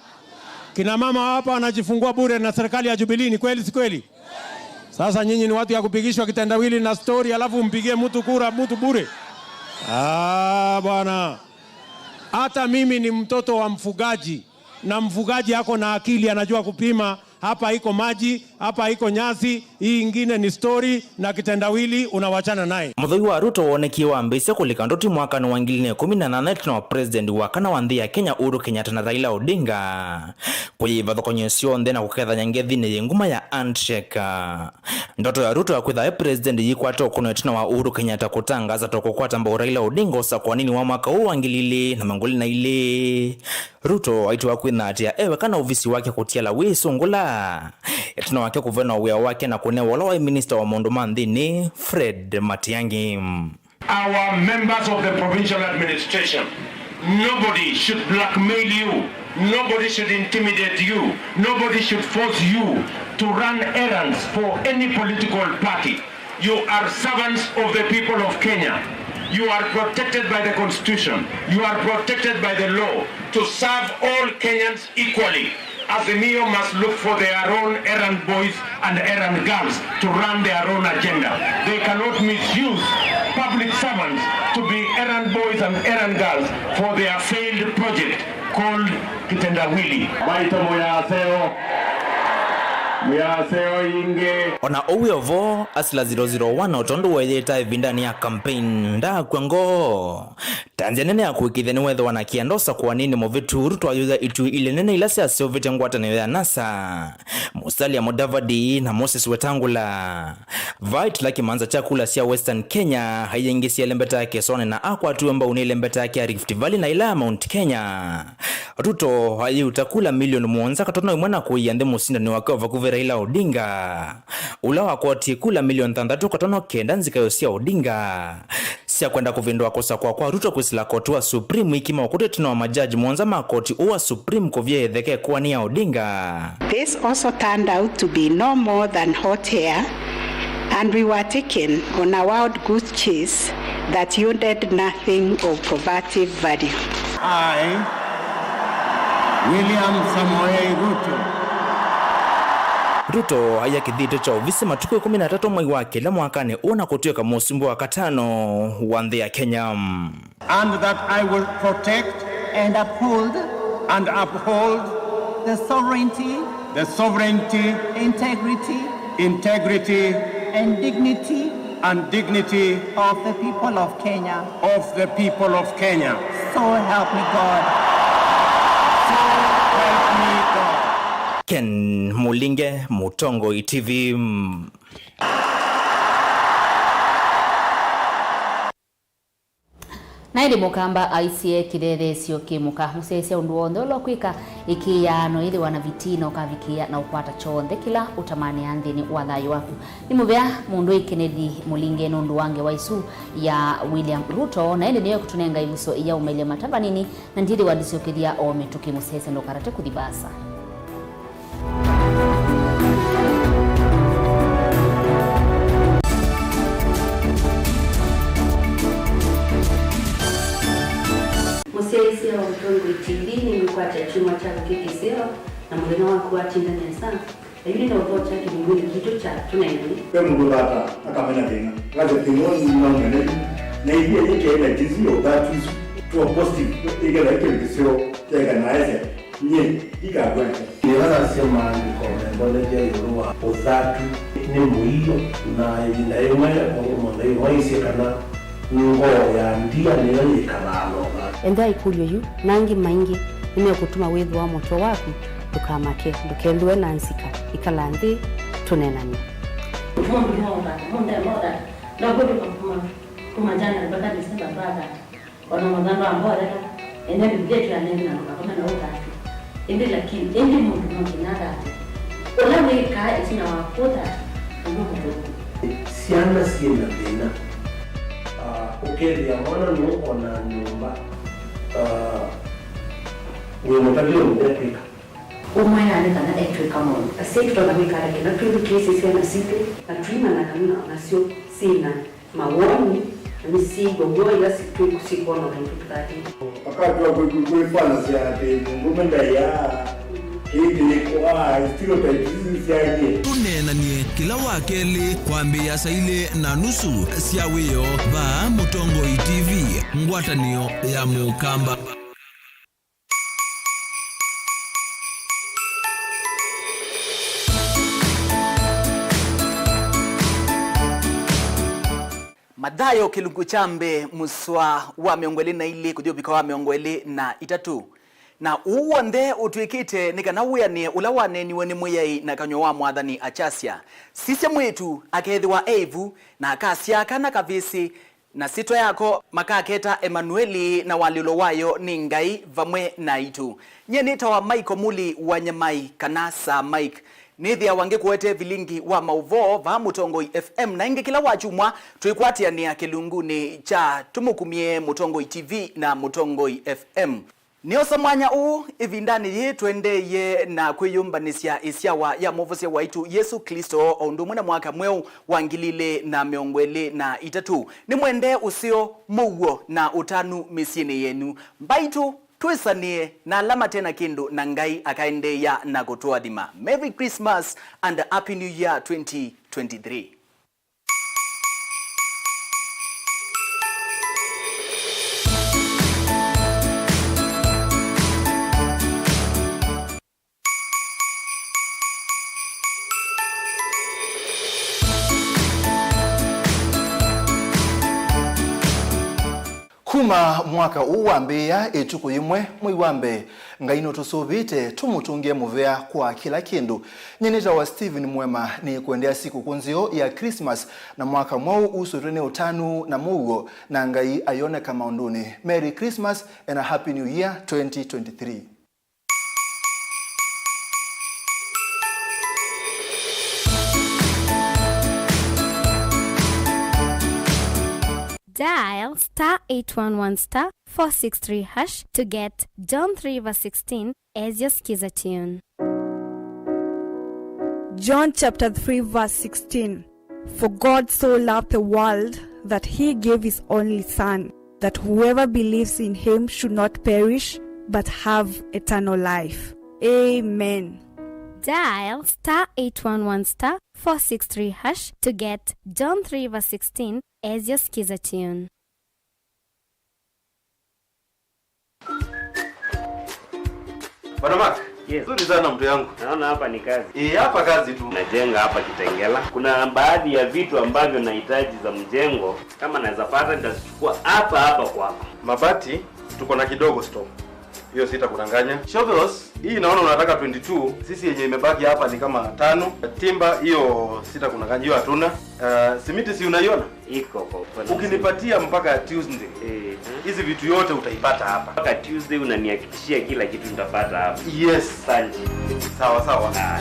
Kina mama hapa wanajifungua bure na serikali ya Jubilee, ni kweli si kweli? Sasa nyinyi ni watu ya kupigishwa kitendawili na story, alafu mpigie mtu kura, mtu bure? Ah, bwana. Hata mimi ni mtoto wa mfugaji, na mfugaji ako na akili, anajua kupima. Hapa iko maji, hapa iko nyasi, hii ingine ni story, na kitendawili unawachana naye. Mũthoi wa Ruto wonekie wambĩĩsye kũlika ndũti mwakanĩ wa ngili ilĩ na ĩkũmi na nana ĩtina wa president wa kana wa nthĩ ya Kenya Uhuru Kenyatta na Raila Odinga kũyĩva thokonyo syonthe na kũkethany'a ngethinĩ yĩ nguma ya handshake. Ndoto ya Ruto ya kwĩtha e president yĩkwata ũkũno ĩtina wa Uhuru Kenyatta kũtangaasa ta kũkwata mbau Raila Odinga ũsakũaninĩ wa mwaka ũũ wa ngili ilĩ na mĩongo ĩlĩ na ilĩ. Ruto aitĩwa kwĩnatĩa e weka na ovisi wake kũtiala wĩsũngũla ĩtina wake kũvenwa wĩa wake na kũnewa ũla waĩ minista wa maũndũ ma nthĩnĩ, Fred Matiang'i. Our members of the provincial administration, nobody should blackmail you, nobody should intimidate you, nobody should force you to run errands for any political party. You are servants of the people of Kenya. You are protected by the constitution. You are protected by the law to serve all Kenyans equally. Azimio must look for their own errand boys and errand girls to run their own agenda. They cannot misuse public servants to be errand boys and errand girls for their failed project called kitendawili. Maitũ mũyaseo, mũyaseo ingĩ. Ona ũu wĩ o vo, Asila zero zero one, o tondũ weeyĩta ĩvindanĩ ya campaign, ndaakw'a ngoo. Ta nzĩa nene ya kũĩkĩĩthya nĩweethĩwa na kĩanda ũsakũaninĩ mũvĩtu, Ruto ayũya itui ilĩ nene ila syaseũvĩtye ngwatanĩo ya NASA, Musalia Mudavadi na Moses Wetangula. Vaa ĩtina kĩmanza kya kula sya Western Kenya, aiyĩngĩsya ĩlembeta yake ĩsoanĩ na akwatiwe mbau nĩ ĩlembeta yake ya Rift Valley na ĩla ya Mount Kenya. Ruto ayĩuta kula milioni mũonza katono ĩmwe na kũia nthĩ mũsindani wake wa vakuvĩ Raila Odinga, ũla wakwatie kula milioni thanthatũ katono kenda nzikayo sya Odinga sya kwenda kũvĩndũa kũsakũa kwa Ruto kwĩsĩla koti wa Supreme wiki maũkũtũ ĩtina wa majaji mũonza ma koti ũũ wa Supreme kũvya ĩtheke ĩkoani ya Odinga. This also turned out to be no more than hot air, and we were taken on a wild goose chase that yielded nothing of probative value. I, William Samoei Ruto. Ruto aia kĩthitũ kya ovisi matukũ ĩkũmi na atatũ mwei wa kelĩ mwakanĩ ũũ na kũtw'ĩka mũsumbĩ wa katano wa nthĩ ya Kenya. And that I will protect and uphold and uphold the sovereignty, the sovereignty, integrity, integrity, and dignity, and dignity of the people of Kenya. Of the people of Kenya. So help me God. So help me God. Ken Mulinge, Mũtongoi T V. Na ĩndĩ Mũkamba aisye kĩthetheesyo kĩ mũka. Mũsyaĩĩsya ũndũ w'onthe ũla ũkwĩka, ĩkĩĩaa, no ĩthĩwa na vitii, na ũkavikĩĩa na ũkwata kyonthe kĩla ũtamanĩaa nthĩnĩ wa thayũ waku. Nĩ mũvea mũndũĩ Kennedy Mũlinge nũndũ wa ngewa ĩsu ya William Ruto, na ĩndĩ nĩyo ĩkũtũnenga ĩvuso ya ũmaĩlya mata vanini, na ndyĩthĩwa ndĩsyokethya o mĩtũkĩ. Mũsyaĩĩsya ndũkatate kũthi vaasa. Syaisya wa Mũtongoi T V nĩngũkwata kyumwa kya kũkĩ kĩseo, na mũthenya waku watinda nesa. Yu nĩ na ũvoo kya kĩlungunĩ kitũ kya Tũneenany'e. Ve mũndũ ũthata akamena thĩna. Akasya thĩna ũũ nĩnaumene yu. Na ithyĩ yĩkĩe na jinsi ya ũthatu isu. Tuwa positive. Ĩkethĩa kĩndũ kĩseo kyaĩka na aĩsya, nyie ndikagwete. Nĩvanasya maandĩko membonethya ĩũlũ wa ũthatu nĩ mũio, na ĩvinda yĩmwe, o mũndũ ĩmwe aisye kana ngoo ya ndia nĩyo yĩkalaa na ũthatu. Endeea ĩkũlyo yu, na angĩ maingĩ nĩmekũtuma wĩthĩwa mũtwe waku. Ndũkamake, ndũkethĩwe na nzika. Ĩkala nthĩ, tũneenany'e. Mũndũ no ũthata, mũndũ no ũthata. Ndakũndĩka kuma, kuma January mpaka December twathata. Ona mũthando wa mbolela, ene Biblia ĩtwĩa nĩngĩ na ndũkakome na ũthatu. Ĩndĩ lakini, ĩndĩ mũndũ no nginya athate. Ũla wĩkaa ĩtina wa kũthata, nũndũ mũthũku. Syana syĩ na thĩna. Ah, ũkethĩa mwana nũũ ona nyũmba, ah, wĩ mũtavyo ndekwĩka. Ũmwe nĩ kana etwĩka maũndũ. Asyai tũtonya kwĩka ata kĩla twĩthukĩĩsye syana sitũ na tũimanya kana nasyo syĩ na mawoni na nĩsyĩw'a w'o ĩla si-, twĩ-, sikwona maitũ tũthatĩte? Akatw'a kwĩ-, kwĩ-, kwĩfanasya atĩ mũndũũme ndaĩaa kĩĩ kĩlĩkũ, ah, stereotypes isu syaie. Tũneenany'e kĩla wa kelĩ kwambĩĩa saa ilĩ na nusu sya wĩoo vaa Mũtongoi T V, ngwatanĩo ya Mũkamba. Mathayo kĩlungu kya mbee, mũsoa wa mĩongo ĩlĩ na ilĩ kũthi ũvika wa mĩongo ĩlĩ na itatũ. Na ũu w'onthe ũtw'ĩkĩte nĩ kana wĩanĩe ũla waneeniwe nĩ Mwĩai na kanyw'a wa mwathani, akyasya, sisya, mwĩĩtu akeethĩwa e ĩvu, na akasyaa kana kavĩsĩ, na syĩtwa yako makaketa Emanueli, na walĩlo wayo nĩ Ngai vamwe naitũ. Nyie nĩtawa Michael Muli wa Nyamai, kana Sir Mike. Nĩthĩawa ngĩkũetee vilingi wa maũvoo vaa Mũtongoi F M, na ĩngĩ kĩla wa kyumwa twĩkwatĩanĩa kĩlungunĩ kya Tũmũkumye Mũtongoi T V na Mũtongoi F M. Nĩosa mwanya ũũ ĩvindanĩ yĩĩ tũendeeye na kwĩyũmbanĩsya ĩsyawa ya Mwovosya waitũ Yesũ Klĩsto, o ũndũ ũmwe na mwaka mweũ wa ngili ilĩ na mĩongo ĩlĩ na itatũ. Nĩmwendee ũseo, mũuo na ũtanu mĩsyĩnĩ yenyu. Mbaitũ, twĩsanĩe na ala mate na kĩndũ, na Ngai akaendeea na kũtũathima. Merry Christmas and Happy New Year twenty twenty-three. Kuma mwaka ũũ wambĩĩa, ĩtukũ yĩmwe mwei wa mbee, Ngai nũtũsũvĩte tũmũtũngĩe mũvea kwa kĩla kĩndũ. Nyie nĩtawa Stephen Mwema, nĩkwendea sikũkũ nzeo ya Christmas na mwaka mweũ usũtwe nĩ ũtanu na mũuo, na Ngai ayoneka maũndũnĩ. Merry Christmas and a Happy New Year twenty twenty-three. Dial star eight one one star four six three hash to get John three verse sixteen as your Skiza tune. John chapter three verse sixteen. For God so loved the world that he gave his only Son, that whoever believes in him should not perish but have eternal life. Amen. Dial star eight one one star four six three hash to get John three verse sixteen as your Skiza tune. Bwana Mark, yes. Nzuri sana mtu yangu. Naona hapa ni kazi. Eh, hapa kazi tu. Najenga hapa Kitengela. Kuna baadhi ya vitu ambavyo nahitaji za mjengo, kama naweza pata nitazichukua hapa hapa kwako. Mabati tuko na kidogo store. Hiyo sitakudanganya. Shovels, hii naona unataka twenty-two, sisi yenye imebaki hapa ni kama tano. Timba, hiyo sitakudanganya, hiyo hatuna. Uh, simiti si unaiona? Iko kwa upande. Ukinipatia mpaka Tuesday, eh, hizi vitu yote utaipata hapa. Mpaka Tuesday unanihakikishia kila kitu nitapata hapa. Yes. Asante. Sawa, sawa. Ah.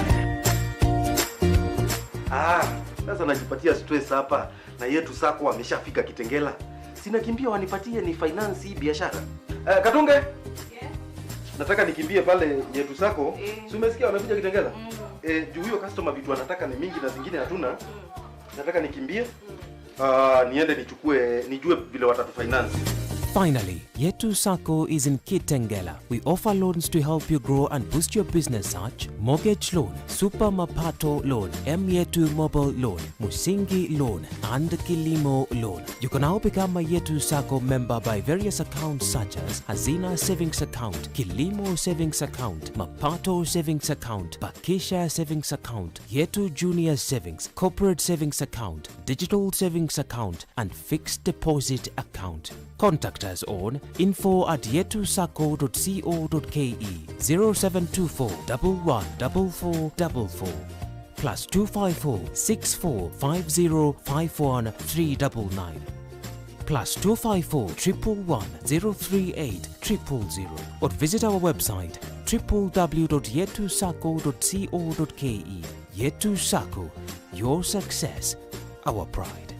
Ah, sasa najipatia stress hapa. Na Yetu Sacco wameshafika Kitengela. Sinakimbia wanipatie ni finance hii biashara. Eh, Katunge? Yes. Nataka nikimbie pale Yetu Sacco. Eh. Si umesikia wamekuja Kitengela? Mm. Eh, juu huyo customer vitu anataka ni mingi na zingine hatuna. Mm. Nataka nikimbie. Mm. Ah, niende nichukue, nijue vile watatufinance. Finally, Yetu Sacco is in Kitengela. We offer loans to help you grow and boost your business such mortgage loan, Super Mapato loan, M Yetu mobile loan, Musingi loan, and Kilimo loan. You can now become a Yetu Sacco member by various accounts such as Hazina Savings Account, Kilimo Savings Account, Mapato Savings Account, Bakisha Savings Account, Yetu Junior Savings, Corporate Savings Account, Digital Savings Account, and Fixed Deposit Account. Contact us on info at yetusacco dot co dot ke, zero seven two four, double one, double four, double four, plus two five four, six four five zero five one three double nine, plus two five four, triple one, zero three eight, triple zero, or visit our website, triple w dot yetusacco dot co dot ke. Yetu Sacco, your success, our pride.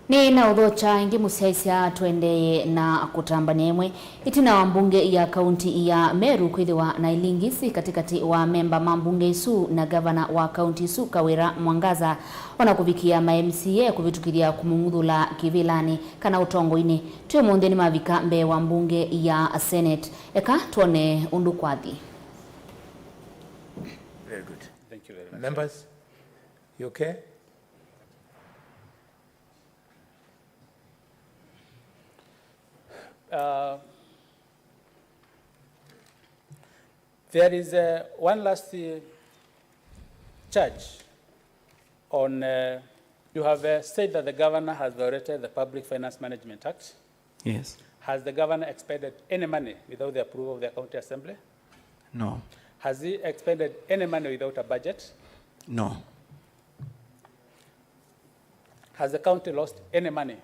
Nĩ na ũthokya ĩngĩ mũsyaĩĩsya tũendee na kũtambany'a ĩmwe. Ĩtina wa mbunge ya kaunti ya Meru kwĩthĩwa na ilingisi katĩkatĩ wa memba ma mbunge ĩsu na ngavana wa kaunti ĩsu Kawira Mwangaza, o na kũvikĩa ma M C A kũvĩtũkĩthya kũmũng'uthũla kĩvĩlanĩ kana ũtongoinĩ, twĩ ũmũnthĩ nĩmavika mbee wa mbunge ya Senate. Eka twone ũndũ kwathi. Very good. Thank you very much. Members, you okay? Uh, there is, uh, one last, uh, charge on, uh, you have, uh, said that the governor has violated the Public Finance Management Act. Yes. Has the governor expended any money without the approval of the county assembly? No. Has he expended any money without a budget? No. Has the county lost any money?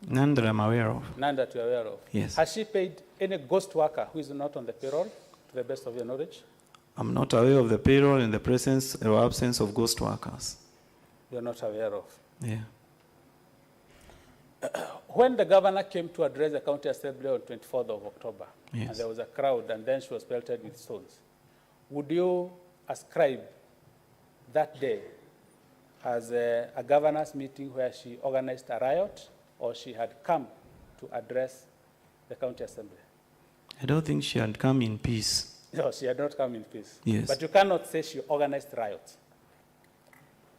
None that I'm aware of. None that you're aware of? Yes. Has she paid any ghost worker who is not on the payroll, to the best of your knowledge? I'm not aware of the payroll in the presence or absence of ghost workers. You're not aware of? Yeah. When the governor came to address the county assembly on twenty-fourth of October, and, yes, there was a crowd, and then she was pelted with stones, would you ascribe that day as a, a governor's meeting where she organized a riot, or she had come to address the county assembly? I don't think she had come in peace. No, she had not come in peace. Yes. But you cannot say she organized riots.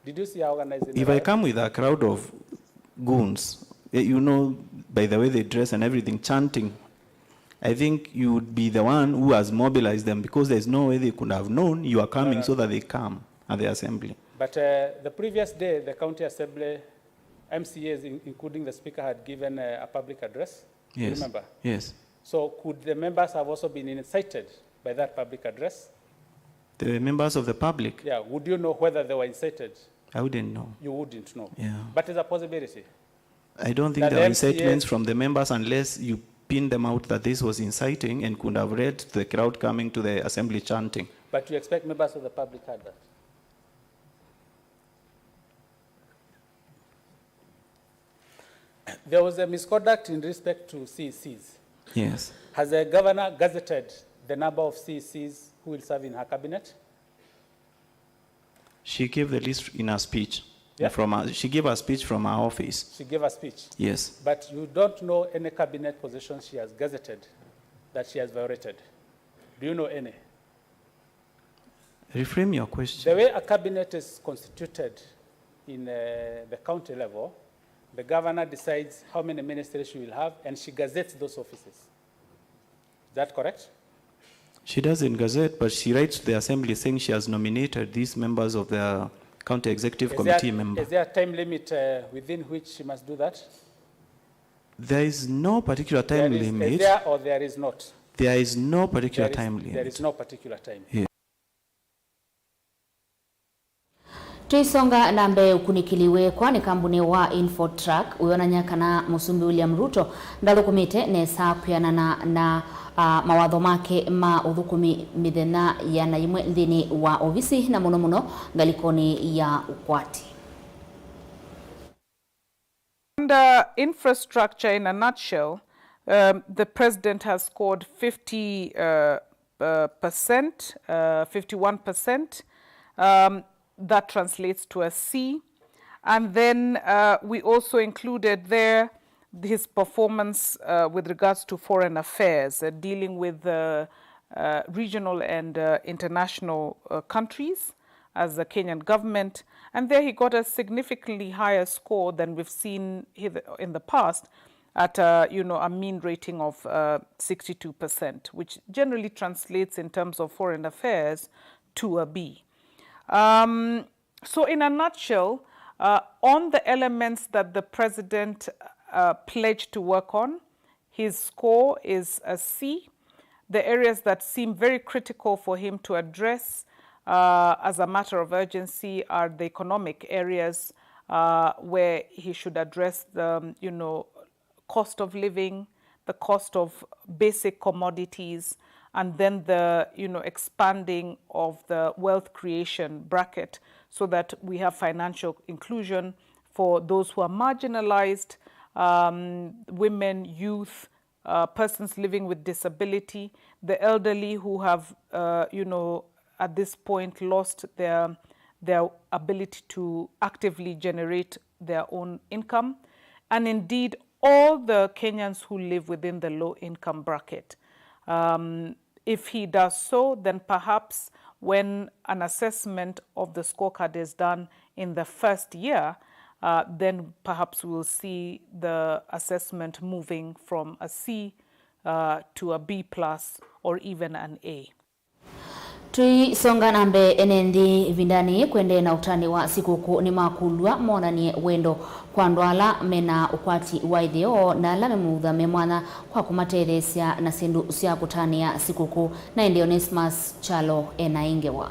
Did you see her organizing the riot? If I come with a crowd of goons, eh, you know, by the way they dress and everything, chanting, I think you would be the one who has mobilized them, because there's no way they could have known you are coming, no, no, so that they come at the assembly. But, uh, the previous day, the county assembly M C As, in-, including the speaker, had given, uh, a public address. Yes. You remember? Yes. So could the members have also been incited by that public address? The members of the public? Yeah, would you know whether they were incited? I wouldn't know. You wouldn't know? Yeah. But it's a possibility. I don't think there were incitements from the members unless you pin them out that this was inciting and could have led to the crowd coming to the assembly chanting. But you expect members of the public heard that? There was a misconduct in respect to C E Cs. Yes. Has the governor gazetted the number of C E Cs who will serve in her cabinet? She gave the list in her speech. Yeah. From her, she gave a speech from her office. She gave a speech. Yes. But you don't know any cabinet position she has gazetted that she has violated. Do you know any? Reframe your question. The way a cabinet is constituted in, uh, the county level, the governor decides how many ministers she will have, and she gazettes those offices. Is that correct? She doesn't gazette, but she writes to the assembly saying she has nominated these members of the county executive committee member. Is there, is there a time limit, uh, within which she must do that? There is no particular time limit. There is, is there or there is not? There is no particular time limit. There is no particular time. Yeah. Tũisonga na mbee, ũkunĩkĩli wĩkwa nĩ kambunĩ wa Infotrak ũyonany'a kana Mũsumbĩ William Ruto ndathũkũmĩte nesa kwĩanana na, a, mawatho make ma ũthũkũmi mĩthenya ĩana yĩmwe nthĩnĩ wa ovisi, na mũno mũno ngalĩkonĩ ya ũkwati. Under infrastructure, in a nutshell, um, the president has scored fifty, uh, uh, percent, uh, fifty-one percent, Um, that translates to a C. And then uh, we also included there his performance uh, with regards to foreign affairs, uh, dealing with uh, uh, regional and uh, international uh, countries as the Kenyan government. And there he got a significantly higher score than we've seen in the past, at a, you know, a mean rating of uh, sixty-two percent, which generally translates in terms of foreign affairs to a B. Um, so, in a nutshell, uh, on the elements that the president uh, pledged to work on, his score is a C. The areas that seem very critical for him to address uh, as a matter of urgency are the economic areas uh, where he should address the, you know, cost of living, the cost of basic commodities, and then the, you know, expanding of the wealth creation bracket so that we have financial inclusion for those who are marginalized, um, women, youth, uh, persons living with disability, the elderly who have, uh, you know, at this point lost their, their ability to actively generate their own income, and indeed all the Kenyans who live within the low income bracket. Um, if he does so, then perhaps when an assessment of the scorecard is done in the first year, uh, then perhaps we'll see the assessment moving from a C uh, to a B plus or even an A. Tũisonga na mbee, ene nthĩ ĩvindanĩ yĩĩ kũendee na ũtani wa sikũkũ nĩmakũlw'a monanie wendo kwa andũ ala mena ũkwati wa ĩtheo na ala me maũtha me mwanya kwa kũmatetheesya na syĩndũ sya kũtanĩa sikũkũ. Na ĩndĩ Onesmus Kyalo ena ĩ ngewa.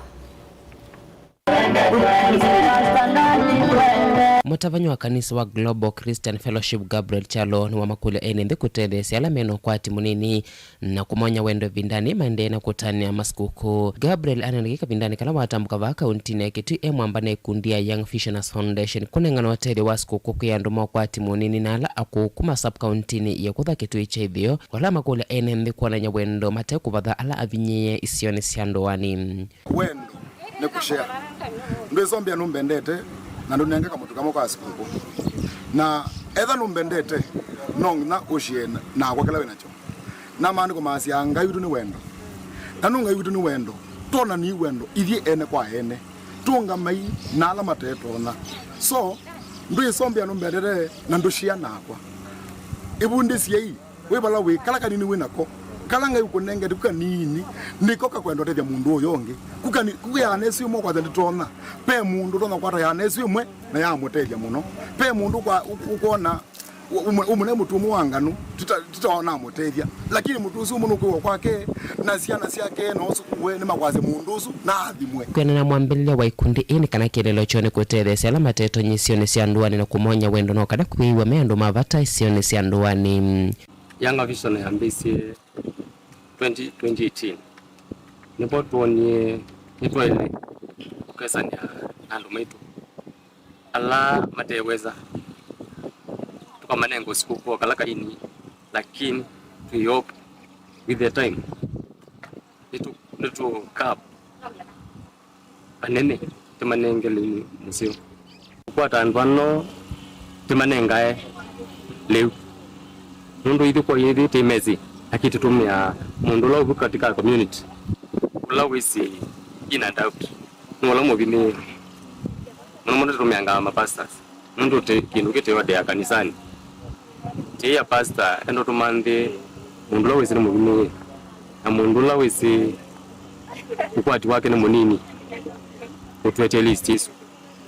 Mũtavany'a wa kanisa wa Global Christian Fellowship, Gabriel Kyalo, nĩwamakũlya ene nthĩ kũtetheesya ala mena ũkwati mũnini na kũmony'a wendo ĩvindanĩ maendee na kũtanĩa masikũkũ. Gabriel aneenekie kavindanĩ kala watambũka vaa kauntinĩ ya Kitui e mwamba na ĩkundi ya Young Visionaries Foundation kũnengana ũtethyo wa sikũkũ kwĩ andũ ma ũkwati mũnini na ala akũũ kuma sub-kauntinĩ ya kũtha Kitui kya ĩtheo, vala makũlya ene nthĩ kwonany'a wendo mate kũvatha ala avinyĩĩe isionĩ sya ndũanĩ. Wendo nĩ kũshare. Ndwĩsombea nũmbendete na ndũnenge kamũtu kamwe kwa sikũkũ. Na etha nũmbendete, no nginya ũshare nakwa kĩla wĩ nakyo. Na maandĩko maasya Ngai witũ nĩ wendo. Na nũndũ Ngai witũ nĩ wendo, twonanei wendo ithyĩ ene kwa ene. Tũũngamei na ala matetonya. So, ndwĩsombea nũmbendete na ndũshare nakwa. Ĩvundĩsyei wĩ vala wĩ, kala kanini wĩ nako, kala Ngai ũkũnengete ku kanini, nĩko kakwenda ũtethya mũndũ ũyũ ũngĩ. Ku kani-, ku yaanesi ũmwe kwatha ndĩtonya. Pe mũndũ ũtonya kwata yaanesi ũmwe na yamũtethya mũno. Pe mũndũ kwa, ũ-, ũkwona Ũmwe, ũmwe nĩ mũtumũ wa nganu, tita, tita namũtethya. Lakini mũtu ũsu ũmwe nũkwĩwa kwake, na syana syake, na ũsukuwe, nĩmakwasya mũndũ ũsu, na athimwe. Kwĩanana na mwambĩlĩlya wa ikundi ii nĩ kana kĩeleelo kyoo nĩ kũtetheesya ala matetony'a isionĩ sya ndũanĩ na kũmony'a wendo no kana kwĩw'a me andũ ma vata isionĩ sya ndũanĩ. Young Vision yambĩĩsye twenty, twenty eighteen. Nĩvo twonie nĩtwaĩle kũkesanĩa na andũ maitũ ala mateweza, tũkamanenga ũsikũkũ o kala kaini, lakini twĩ hope with the time nĩtũ-, nĩtũkaa vanene tũmanenge lĩu mũseo. Kũkwata andũ ano tũmanengae lĩu, nũndũ ithyĩ kwa ithyĩ tĩ messy, lakini tũtũmĩaa mũndũ ũla ũvu katika community, ũla wĩsĩ in and out, nĩ ũla mũvimĩĩe. Mũno mũno tũtũmĩangaa ma pastors, nũndũ tĩ kĩndũ kĩteodea kanisani. Tĩĩa pastor enda ũtũmanthĩe mũndũ ũla wĩsĩ nĩ mũvimĩĩe, na mũndũ ũla wĩsĩ ũkwati wake nĩ mũnini, ũtwetye list ĩsu.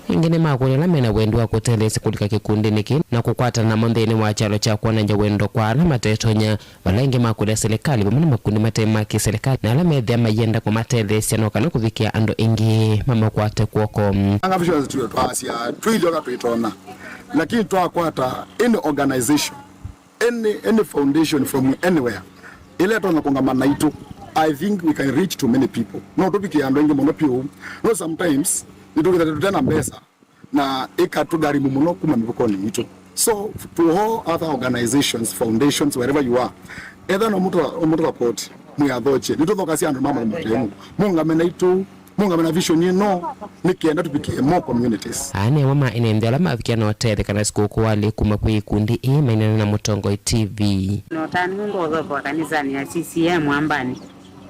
Ĩngĩ nĩmakũlya ala mena wendi wa kũtetheesya kũlika kĩkundinĩ kĩĩ na kũkwatana namo nthĩnĩ wa kyalo kya kwonany'a wendo kwa ala matetonya. Vala ĩngĩ makũlya silikalĩ vamwe na makundi mate ma kĩ-silikalĩ na ala methĩa mayenda kũmatetheesya no kana kũvikĩa andũ aingĩ mamakwate kw'oko. Anga visions tuyo twasya twĩthyoka twĩtona, lakini twakwata any organization, any, any foundation from anywhere, ĩla ĩtonya kũngama naitũ, I think we can reach to many people. No tũvikĩe andũ aingĩ mũno vyũ. No sometimes nĩtũkĩthate tũte na mbesa na ĩkatũgharimu mũno kuma mĩvukonĩ yitũ. So, to all other organizations, foundations, wherever you are, etha no mũtũ, mũtũ support, mwĩathokye. Nĩtũthokasya andũ ma mũthemu. Mũngame naitũ, Mũũngame na vision ĩno nĩ kenda tũvikĩe more communities. Aa nĩ amwe ma ene nthĩ ala mavikĩa na ũtetheka na sikũkũ walĩ kuma kwĩ ikundi ii maineena na Mũtongoi T V. Na ũtanu ngothoka kanisanĩ ya C C M Ambani,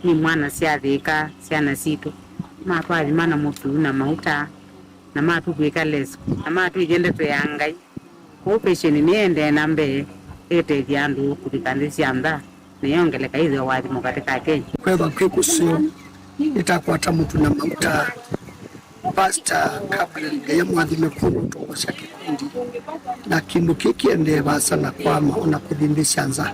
nĩ mwana syathĩka syana sitũ, matwathima na mũtu na mauta, na matũvw'ĩka leso, na matwĩkya ndeto ya Ngai. Kwoou vision nĩendee na mbee ĩtethya andũ kũvika nthĩ sya nza, na yongeleka ĩthĩwe ũathimo katĩ ka Kenya. Kwethwa kwĩ kũseo, nĩtakwata mũtu na mauta, Pastor Gabriel Ngai amwathime kwondũ ũtongosya kĩkundi, na kĩndũ kĩĩ kĩendee vaasa na kwama ona kũthi nthĩ sya nza.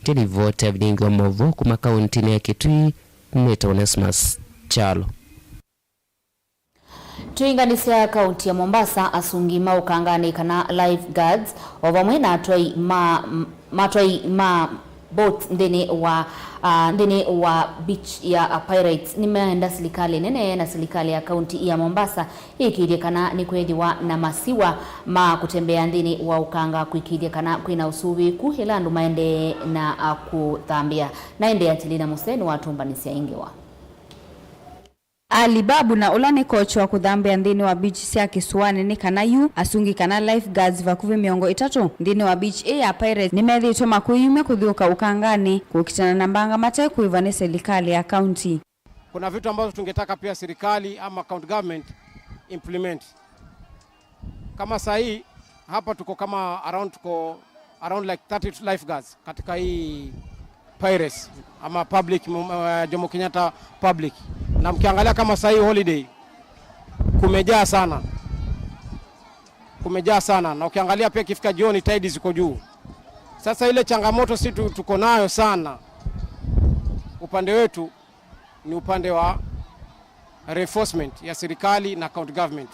Nĩ livoti ya vilingi wa maũvoo kuma kauntinĩ ya Kitui, nĩtawa Onesmus Kyalo. Tũinganisya kaunti ya Mombasa, asungi ma ũkanganĩ kana lifeguards o vamwe na atwai ma, ma atwai ma boats nthĩnĩ wa, ah, nthĩnĩ wa beach ya, ah, Pirates nĩmeenda silikalĩ nene na silikalĩ ya kaunti ya Mombasa yĩkĩĩthye kana nĩkwĩthĩwa na masiwa ma kũtembea nthĩnĩ wa ũkanga kũĩkĩĩthya kana kwĩna ũsũvĩĩku ĩla andũ maendee na, ah, kũthambĩa. Na ĩndĩ Angelina Museni watũmbanĩsya ĩngĩ wa Ali Babu, na ũla nĩ kochi wa kũthambĩa nthĩnĩ wa beach sya kĩsũanĩ, nĩ kana yu asungi kana lifeguards vakuvĩ mĩongo ĩtatũ nthĩnĩ wa beach ĩ ya Pirates nĩmethĩĩtwe makũyumya kũthiũũka ũkanganĩ kũkitana na mbanga mate kũĩva nĩ selikalĩ ya kaunti. Kuna vitu ambazo tungetaka pia serikali ama county government implement. Kama saa hii, hapa tuko kama around, tuko around like thirty lifeguards katika hii Pirates ama public, m-, uh, Jomo Kenyatta public. Na mkiangalia kama saa hii holiday, kumejaa sana. Kumejaa sana. Na ukiangalia pia ikifika jioni, tide ziko juu. Sasa ile changamoto si tu-, tuko nayo sana upande wetu ni upande wa reinforcement ya serikali na county government.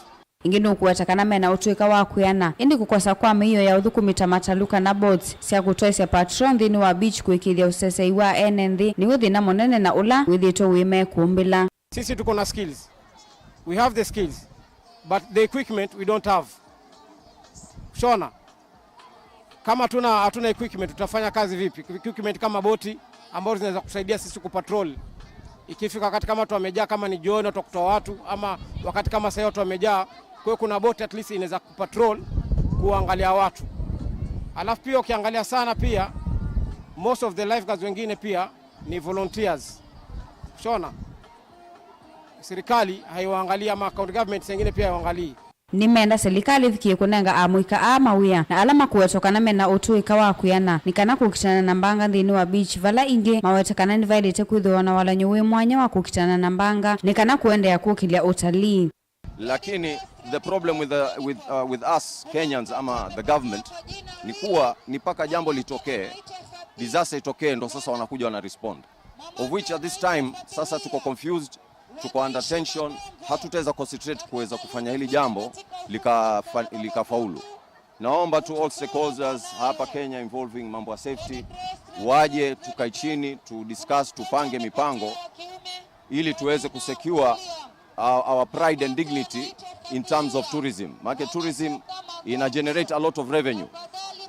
Ĩngĩ nũkũweta kana mena ũtũĩka wa kwĩana, ĩndĩ kũkosa kwa mĩio ya ũthũkũmi ta matalu kana boats sya kũtwaĩsya patrol nthĩnĩ wa beach kũĩkĩĩthya ũsesei wa ene nthĩ nĩw'o thĩna mũnene na ũla wĩthĩĩtwe wĩ mekũmbĩla. Sisi tuko na skills. We have the skills, but the equipment we don't have. Shona. Kama hatuna, hatuna equipment, tutafanya kazi vipi? Equipment kama boti ambazo zinaweza kusaidia sisi kupatrol. Ikifika wakati kama watu wamejaa, kama ni jioni, watu wa kutoa watu, ama wakati kama sasa watu wamejaa, kwa hiyo kuna boti at least inaweza kupatrol, kuangalia watu. Alafu pia ukiangalia sana pia, most of the lifeguards wengine pia ni volunteers. Shona, serikali haiwaangalii ama county government zingine pia haiwaangalii. Nĩmenda silikalĩ ĩvikĩe kũnenga amũika aa mawĩa na ala makũwetwa kana mena ũtũĩka wa kwĩana nĩ kana kũkitana na mbanga nthĩnĩ wa beach, vala ĩngĩ mawete kana nĩvaĩlĩte kwĩthĩwa na walany'o wĩ mwanya wa kũkitana na mbanga nĩ kana kũendeea kũkĩlya ũtalii. Lakini the problem with the, with, uh, with us Kenyans ama the government ni kuwa ni mpaka jambo litokee, disaster itokee, ndo sasa wanakuja wana respond, of which at this time sasa tuko confused, tuko under tension, hatutaweza concentrate kuweza kufanya hili jambo likafa-, likafaulu. Naomba tu all stakeholders hapa Kenya involving mambo ya safety waje, tukae chini, tu discuss, tupange mipango ili tuweze kusecure our, our pride and dignity in terms of tourism. Maana tourism ina generate a lot of revenue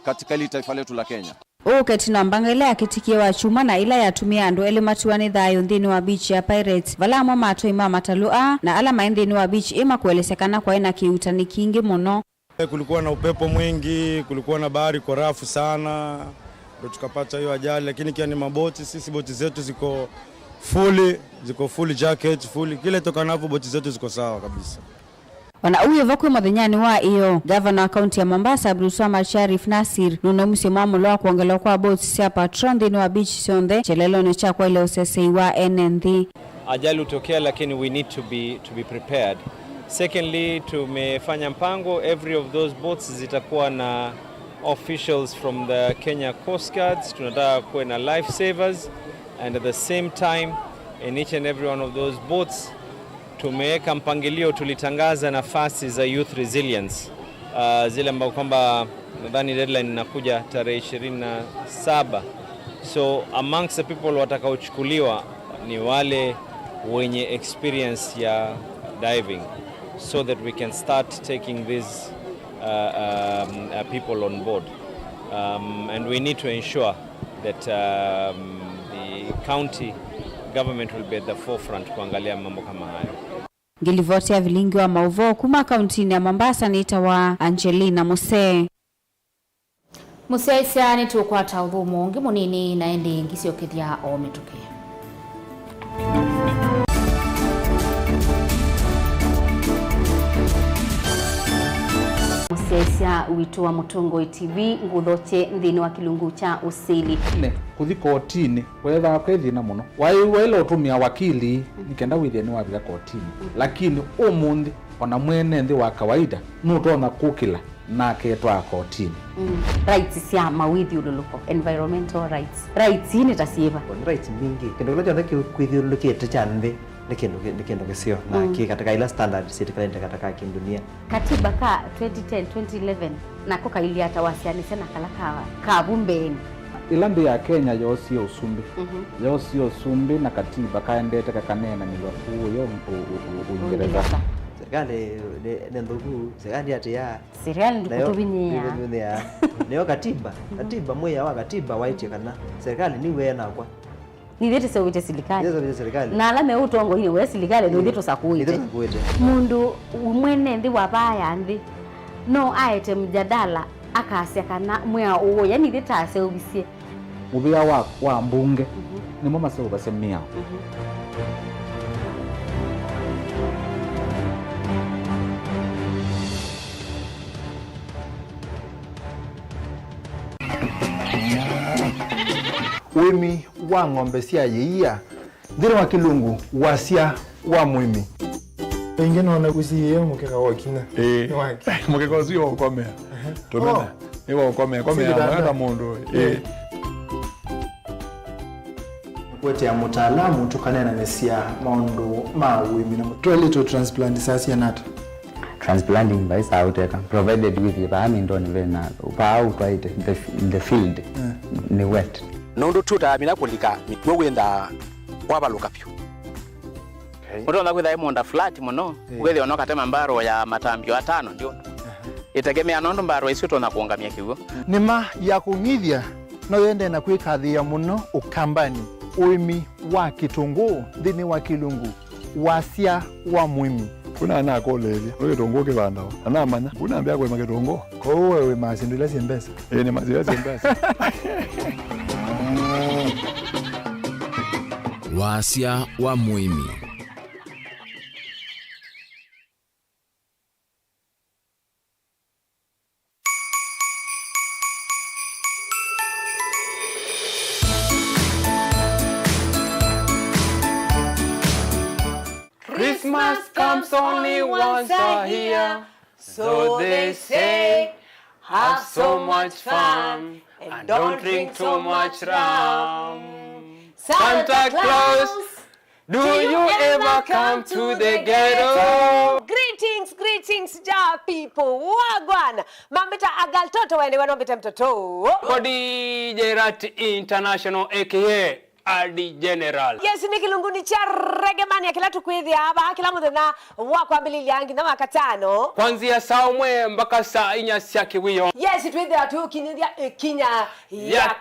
katika hili taifa letu la Kenya. Ũũ ũketi na mbanga ĩla yakĩtikie wa kyumwa na ĩla yatumie andũ elĩ matiwa nĩ thayũ nthĩnĩ wa beach ya Pirates, vala amwe ma atwai ma matalũ aa na ala maĩ nthĩnĩ wa beach ĩ makũelesya kana kwaĩ na kĩuutani kingĩ mũno. Kulikuwa na upepo mwingi, kulikuwa na bahari iko rafu sana, ndo tukapata hiyo ajali, lakini kia ni maboti, sisi boti zetu ziko fully, ziko full jacket, fully. Kile toka navyo boti zetu ziko sawa kabisa. Ona ũu ĩvo kwĩ mũthenyanĩ wa ĩyo, ngavana wa kaunti ya Mombasa, Abdulswamad Sharif Nasir, nũnaumisye mwamũlo wa kwongelwa kwa boats sya patrol nthĩnĩ wa beach syonthe kyelelonĩ kya kwaĩlya ũsesei wa ene nthĩ. Ajali hutokea, lakini we need to be, to be prepared. Secondly, tumefanya mpango, every of those boats zitakuwa na officials from the Kenya Coast Guards, tunataka kuwe na life savers, and at the same time, in each and every one of those boats, tumeweka mpangilio, tulitangaza nafasi za youth resilience, ah, zile ambao kwamba nadhani deadline inakuja tarehe ishirini na saba. So amongst the people watakaochukuliwa ni wale wenye experience ya diving, so that we can start taking these, uh, um, uh, people on board. Um, and we need to ensure that, um, the county government will be at the forefront kuangalia mambo kama hayo. Ngĩlivoti ya vilingi wa maũvoo kuma kauntinĩ ya Mombasa nĩtawa Angelina Musee. Mũsyaĩĩsya, nĩtũkwata ũthũmũo ũngĩ mũnini na ĩndĩ ngĩsyokethya o mĩtũkĩ. Mũsyaĩĩsya witũ wa Mũtongoi T V, ngũthokye nthĩnĩ wa kĩlungu kya ũsili. Nĩ kũthi kotinĩ kweethĩawa kwĩ thĩna mũno. Waĩ waĩle ũtũmĩa wakili nĩ kenda wĩthĩe nĩwavika kotinĩ. Lakini ũmũnthĩ, o na mwene nthĩ wa kawaida nũtonya kũkĩla na aketwaa kotinĩ. Mm. Rights sya mawĩthyũlũlũko, environmental rights. Rights ii nĩ ta syĩva? Nĩ rights mbingĩ. Kĩndũ kĩla kyonthe kĩkwĩthyũlũlũkĩte kya nthĩ nĩ kĩndũ kĩ-, nĩ kĩndũ kĩseo na, mm, kĩ katĩka ila standard syĩtĩkanĩte katĩka kĩndunia. Katiba ka twenty ten, twenty eleven nako kailyĩ ata wasyaanĩsya na kala ka, ka vu mbeenĩ? Ĩla nthĩ ya Kenya yoosie ũsumbĩ, mhm, yoosie ũsumbĩ na katiba kaendete kakaneenanĩw'a kũũya ũ-, ũ-, ũ-, ũ-, Ũingereza. Ũingereza. Serikali nĩ, nĩ nthũku, serikali atĩaa. Serikali nayo ndĩkũtũvinyĩĩa. Ndĩkũtũvinyĩĩa. Nĩyo katiba, katiba, mwĩao wa katiba waĩtye kana serikali nĩw'e nakwa. Nithyĩ tũseũvĩtye silikalĩ. Nithyĩ tũseũvĩtye silikalĩ. Na ala me ũtongoinĩ we silikalĩ, nithyĩ, ĩĩ, tũsakũĩte. Nithyĩ tũsakũĩte. Mũndũ mwene nthĩ wa vaa ya nthĩ no aete mjadala akasya kana mwĩao ũũ, yani nithyĩ taseũvisye. Mũvĩa wa, wa mbunge, mhm, nĩmo maseũvasya mĩao. Mhm. Ũĩmi wa ng'ombe sya ĩia nthĩnĩ wa kĩlungu, wasya wa mũĩmi. Ĩngĩ nona kũsiĩĩa mũkeka wa kinya. Ĩĩ. Nĩ wake. Mũkeka ũsu wa ũkomea. Ehe. Tũmena. Oh. Nĩ wa ũkomea. Komea. Sikitanda. Mweka mũndũ. Ĩĩ. Kũetea mũtaalamu tũkaneenanĩsya maũndũ ma ũĩmi na mũ-, toilet transplant saa siana ata? Transplanting vai saa ũteka, provided with vaa mindoni vena, vaa ũtwaĩte, the, the field, mm, nĩ wet. Nũndũ tũtaamina kũlika mĩkw'ũ wĩthaa wavalũka vyũ. Okay. Ũtonya kwĩtha ĩ mũũnda flat mũno, eh, ũkethĩa no katema mbarũ ya matambio atano ndyũndũ. Aha. Ĩtegemea nũndũ mbarũ isu ĩtonya kũũngamya kĩw'ũ. Nĩma ya kũng'ithya no yendee na kwĩkathĩĩa mũno Ũkambanĩ, ũĩmi wa kĩtũngũũ nthĩnĩ wa kĩlungu, wasya wa mũĩmi. Kuna anakũlĩĩlya, nĩ kĩtũngũũ kĩvandawa? Na namanya, kuna ambĩa kũĩma kĩtũngũũ. Kwoou we wĩmaa syĩndũ ila syĩ mbesa? Ĩĩ, nĩmaa syĩndũ ila syĩ mbesa. Wasya wa mũĩmi. Christmas comes only once a year, so they say, have so much fun and don't drink too much rum. Santa Claus, do you ever come to the ghetto? Greetings, greetings, Ja people. Wagwan. Mambĩta Agal Toto, wende wanombĩte mtoto. Kodi Jerat International, A K A Adi General. Yes, nĩ kĩlungunĩ kya Reggae Mania kĩla tũkwĩthĩa vaa kĩla mũthenya wa kwambĩlĩlya nginya wa katano. Kwanzia saa ũmwe mpaka saa inya sya kĩwĩoo. Yes, twĩthĩa tũkinyĩthya ĩkinya ya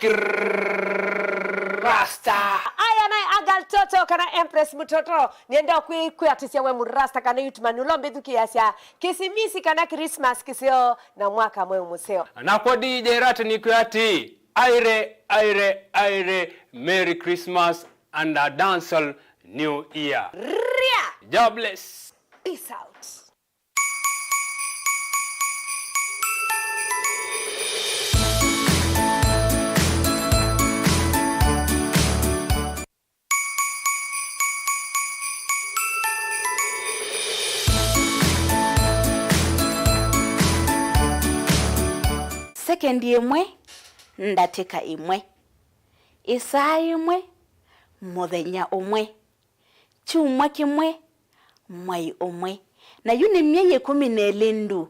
Rasta. Aya naĩ Agal Toto kana Empress Mutoto, nĩenda kwĩ-, kwĩatĩsya we Murasta kana youth man ũla ũmbĩthukĩĩasya Kĩsimisi kana Christmas kĩseo na mwaka mweũ mũseo. Nakwa D J Rat nĩkwĩa atĩ, aire, aire, aire, Merry Christmas and a dancehall New Year. Ria! God bless. Peace out. Sekendi ĩmwe, ndatĩka ĩmwe, ĩsaa yĩmwe, mũthenya ũmwe, kyumwa kĩmwe, mwai ũmwe, na yu nĩ myei ĩkũmi na ĩlĩ ndu.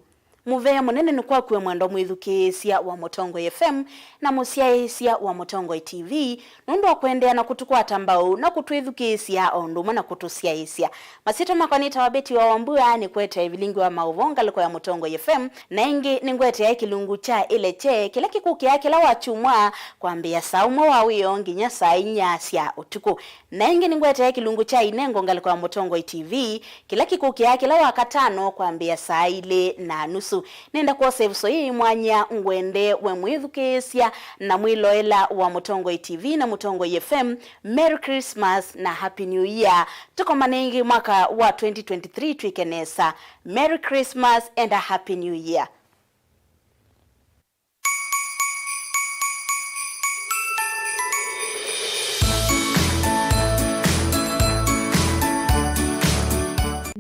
Mũvea mũnene nĩ kwaku we mwendwa mwĩthukĩĩsya wa Mũtongoi F M na mũsyaĩĩsya wa Mũtongoi T V, nũndũ wa kũendeea na kũtũkwata mbau na kũtwĩthukĩĩsya o ũndũ ũmwe na kũtũsyaĩĩsya. Masyĩtwa makwa nĩtawa Betty wa Wambua, nĩkũetea ĩvilingi wa maũvoo ngalĩko ya Mũtongoi F M, na ĩngĩ nĩngũetea kĩlungu kya Ĩlekye kĩla kĩkũkĩaa kĩla wa kyumwa kwambĩĩa saa ũmwe wa wĩoo nginya saa inya sya ũtukũ. Na ĩngĩ nĩngũetea kĩlungu kya Inengo ngalĩko ya Mũtongoi T V, kĩla kĩkũkĩaa kĩla wa katano kwambĩĩa saa ilĩ na nusu. Nenda kwosa ĩvuso yĩĩ mwanya ngwende we mwĩthukĩĩsya na mwĩloela wa Mũtongoi T V na Mũtongoi F M, Merry Christmas na Happy New Year. Tũkomane ĩngĩ mwaka wa twenty twenty-three twĩke nesa. Merry Christmas and a Happy New Year.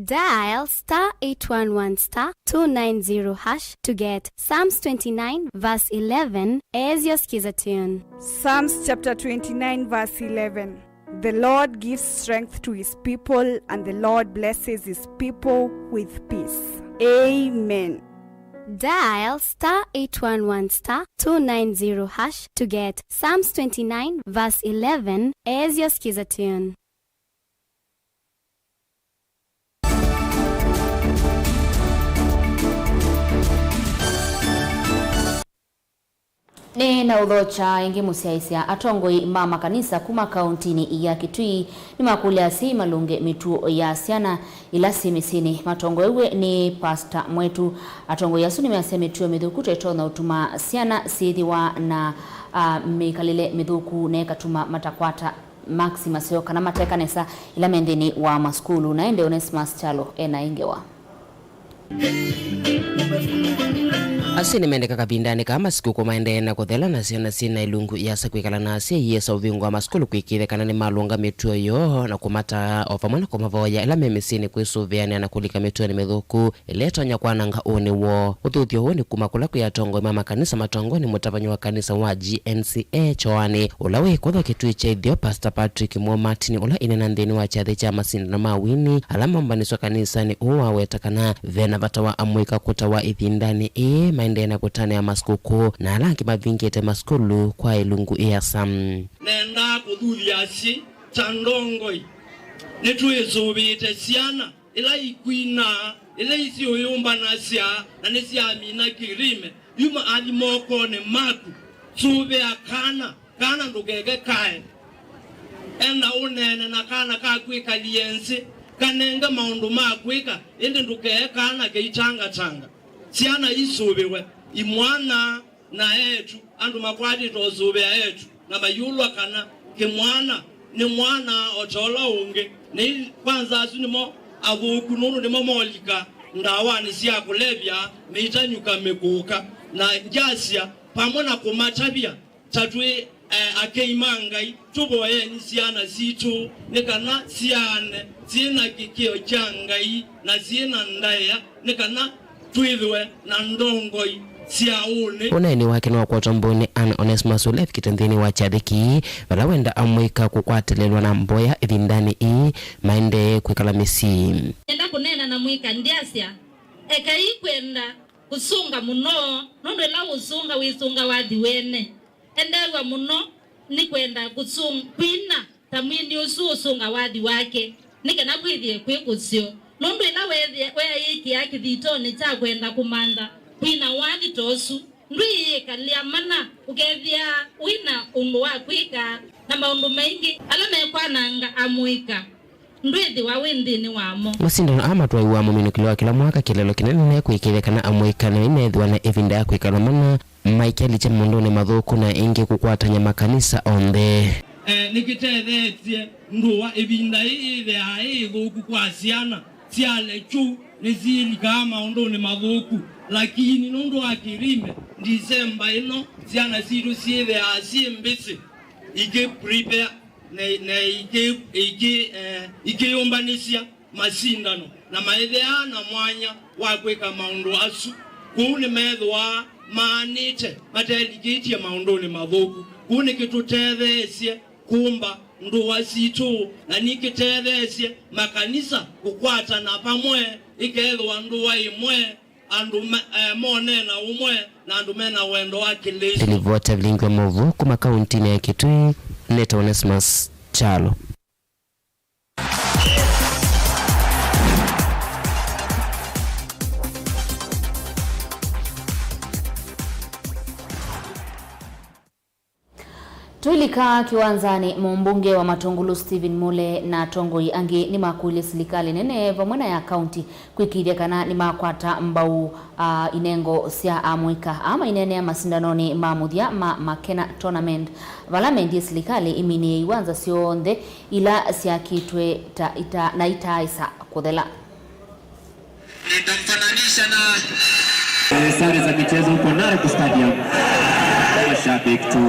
Dial star eight one one star two nine zero hash to get Psalms twenty-nine verse eleven as your skiza tune. Psalms chapter twenty-nine verse eleven. The Lord gives strength to his people, and the Lord blesses his people with peace. Amen. Dial star eight one one star two nine zero hash to get Psalms twenty-nine verse eleven as your skiza tune. Nĩ na ũthokya ĩngĩ mũsyaĩĩsya. Atongoi ma makanisa kuma kauntinĩ ya Kitui nĩmakũlya asyai malũnge mĩtuo ya syana ila syĩ mĩsyĩnĩ matongoew'e nĩ Pastor Mwetu. Atongoi asu nĩmeasya mĩtuo mĩthũku ta ĩtonya ũtuma syana syĩthĩwa na, a, mĩkalĩle mĩthũku na ĩkatuma matakwata maksi maseo kana mateka nesa ĩla me nthĩnĩ wa masukulu. Na ĩndĩ Onesmus Kyalo e na ĩ ngewa. Asyai nĩmendeka kavindanĩ kaa masikukũ maendee na kũthela, na syana syĩ na ilungu iasa kwĩkala na asyai iesa ũvingũa masukulu kwĩkĩĩthya kana nĩmalũnga mĩtuo yoo na kũmataa, o vamwe na kũmavoya ĩla me mĩsyĩnĩ kwĩsũvĩanĩa na kũlika mĩtuonĩ mĩthũku ĩla ĩtonya kwananga ũnĩ woo. Ũthuthyo ũũ nĩ kuma kũla kwĩ atongoi ma makanisa matongoew'e nĩ mũtavany'a wa kanisa wa G N C A Kyoani, ũla wĩ kũtho Kitui kya Ĩtheo, Pastor Patrick Mwo Martin, ũla ĩneena nthĩnĩ wa kyathĩ kya masindano ma wini ala mombanĩsw'a kanisanĩ ũũ, waweta kana ve na vata wa amũika kũtawa ĩvindanĩ ĩĩ maendee na kũtanĩa masikukũ na ala angĩ mavingĩte masukulu kwa ĩlungu ĩasa. Nendaa kũthuthya asyai ta ndongoi, nĩtwĩsũvĩĩte syana ila ikwinaa, ila isiũyũmbanasya na nĩsyamina kĩlime, yuma athi mokonĩ maku. Sũvĩa kana, kana ndũkeke kae. Enda ũneene na kana kaku ĩkalie nzĩ, kanenge maũndũ ma kwĩka, ĩndĩ ndũkee kana keitangatanga. Syana isũvĩwe, imwana na eĩtu, andũ makwatĩte ũsũvĩa eĩtu na mayĩũlwa kana kĩmwana nĩ mwana o ta ũla ũngĩ. Nĩ kwanza asu nĩmo athũku, nũndũ nĩmo molika ndawanĩ sya kũlevya, mĩitany'uka mĩkũũka, na ngyasya vamwe na kũmatavya ta twĩ, eh, akei ma Ngai, tũvoyeni syana sitũ nĩ kana syaane syĩ na kĩkĩo kya Ngai na syĩ na ndaĩa, nĩ kana twĩthĩwe na ndongoi sya ũnĩ. Ũneeni wake nĩwakwatwa mbũĩ nĩ Ann Onesmus ũla evikĩte nthĩnĩ wa kyathĩ kĩĩ, vala wenda amũika kũkwatĩlĩlwa na mboya ĩvindanĩ ĩĩ maendee kwĩkala mĩsyĩ. Nenda kũneena na mũika ndyasya, ekai kwenda kũsũnga mũno, nũndũ ĩla ũsũnga wĩsũnga wathi wene. Endeew'a mũno nĩ kwenda kũsũng-, kwina ta mwini ũsu ũsũnga wathi wake, nĩ kana kwĩthĩe kwĩ kũseo, nũndũ ĩla weethĩa-, weeyĩkĩa kĩthitonĩ kya kwenda kũmantha kwina wathi ta ũsu, ndwĩyĩkalĩa mana, ũkethĩa wĩ na ũndũ wa kwĩka, na maũndũ maingĩ ala mekwananga amũika, ndwĩthĩwa wĩ nthĩnĩ wamo. Masindano aa matwaĩwa mũminũkĩle wa kĩla mwaka, kĩeleelo kĩnene nĩ kwĩkĩĩthya kana amũika nĩmethĩwa na ĩvinda ya kwĩkala mana maikyalikya maũndũnĩ mathũku na ĩngĩ kũkwatany'a makanisa onthe. Eh, nĩkĩtetheetye ndũa ĩvinda yĩĩ yĩthĩaa yĩ ĩthũku kwa syana. Syalekyu nĩsyĩlikaa maũndũnĩ mathũku, lakini nũndũ wa kĩlime, Ndisemba ĩno syana sitũ syĩthĩaa syĩ mbĩsĩ ikĩ prepare na, na ikĩ, ikĩ, eh, ikĩyũmbanĩsya masindano, na maĩthĩaa na mwanya wa kwĩka maũndũ asu. Kũu nĩmethĩwa maanĩte matelikĩtye maũndũnĩ mathũku. Kũu nĩkĩtũtetheesye kũmba ndũa sitũ, na nĩkĩtetheesye makanisa kũkwatana vamwe, ĩkethĩwa ndũa ĩmwe Andũ me, eh, monee na ũmwe na andũ mena wendo wa Kĩlĩsto. Ndilivota vilingi wa maũvoo kuma kauntinĩ ya Kitui, nĩtawa Onesmus Kyalo. Twĩlika kĩwanzanĩ, mũmbunge wa Matũngũlũ Stephen Mule na atongoi angĩ nĩmakũlilye silikalĩ nene vamwe na ya kaunti kwĩkĩĩthya kana nĩmakwata mbau, a, inengo sya amũika aa maineenea masindanonĩ ma mũthya ma Makena Tournament, vala mendie silikalĩ ĩminĩe iwanza syonthe ila syakĩtwe ta ita-, na itaaĩsa kũthela. Nitamfananisha na Eh, sare za michezo huko Narok Stadium. Mashabiki tu.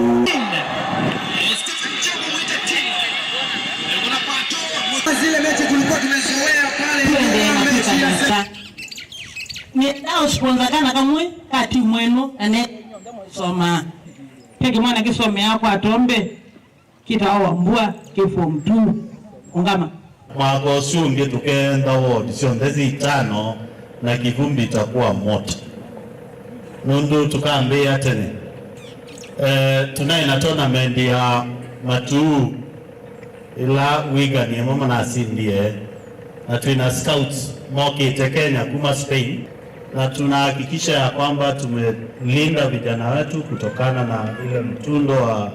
Zile mechi tulikuwa tumezoea pale, mechi ya Nĩenda ũsponsor kana kamwe ka timu ĩno, na ne soma. Kĩngĩ mwana kĩsomea kwa Tombe. Kĩtawa Wambua, kĩ form two. Ũngama. Mwaka ũsu ũngĩ tũkeenda ward syonthe syĩ itano na kĩvumbi itakuwa moto. Nũndũ tũkambĩĩa tene. Eh, tũnaĩ na tournament ya matuu ĩla Wigan ĩmwe manasindie, na twĩ na scouts mokĩte Kenya kuma Spain, na tunahakikisha ya kwamba tumelinda vijana wetu kutokana na ile mtundo wa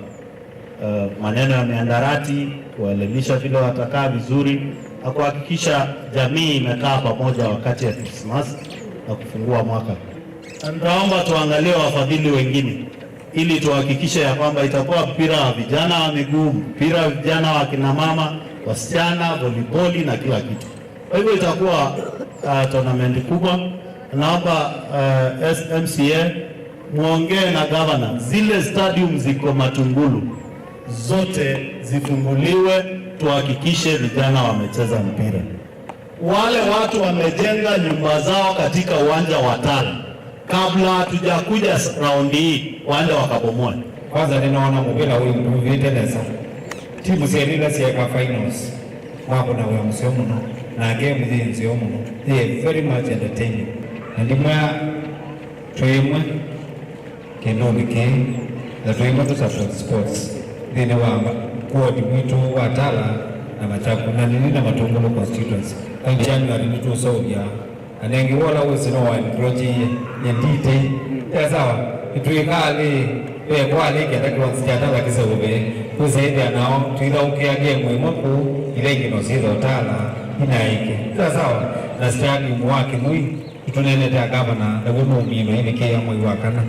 eh, maneno ya miandarati, kuwaelimisha vile watakaa vizuri na kuhakikisha jamii imekaa pamoja wakati ya Krismasi na kufungua mwaka. Na nitaomba tuangalie wafadhili wengine ili tuhakikishe ya kwamba itakuwa mpira wa vijana wa miguu, mpira wa vijana wa kina mama, wasichana, voliboli na kila kitu. Kwa hivyo itakuwa, uh, tournament kubwa. Naomba, uh, S-, M C A muongee na governor, zile stadium ziko Matungulu zote zifunguliwe, tuhakikishe vijana wamecheza mpira. Wale watu wamejenga nyumba zao katika uwanja wa Tala, kabla hatujakuja s-, raundi hii, waende wakabomoe. Kwanza nĩnoona mũvĩla ũimprovĩte nesa. Timu syenyu ila syeeka finals, mwakũna wĩa mũseo mũno, na game yĩ nzeo mũno, yĩ very much entertaining. Na ndimwĩa twĩ ĩmwe kĩndũnĩ kĩĩ, na twĩ ĩmwe tũ support sports nthĩnĩ wa ma-, ward witũ wa Tala na Machaku, na nini na Matungulu constituency. Kwa January nĩtũũseũvya Anengi wola wĩsĩ no wa encroach ye, ye nditei. Ya sawa, itwĩkaa nĩ, ve kwa nĩ kenda kĩwanza kya Tala kĩseũvĩe. Kwĩsĩthĩa nao, twĩthaũkĩa game ĩmwe kũu, ila ingĩ no syĩthwa Tala, inaĩke. Ya sawa, na stadium wa Kĩmui, itũnenete a gavana, naw'o nũũminwa ĩnĩkĩĩa mwei wa kana.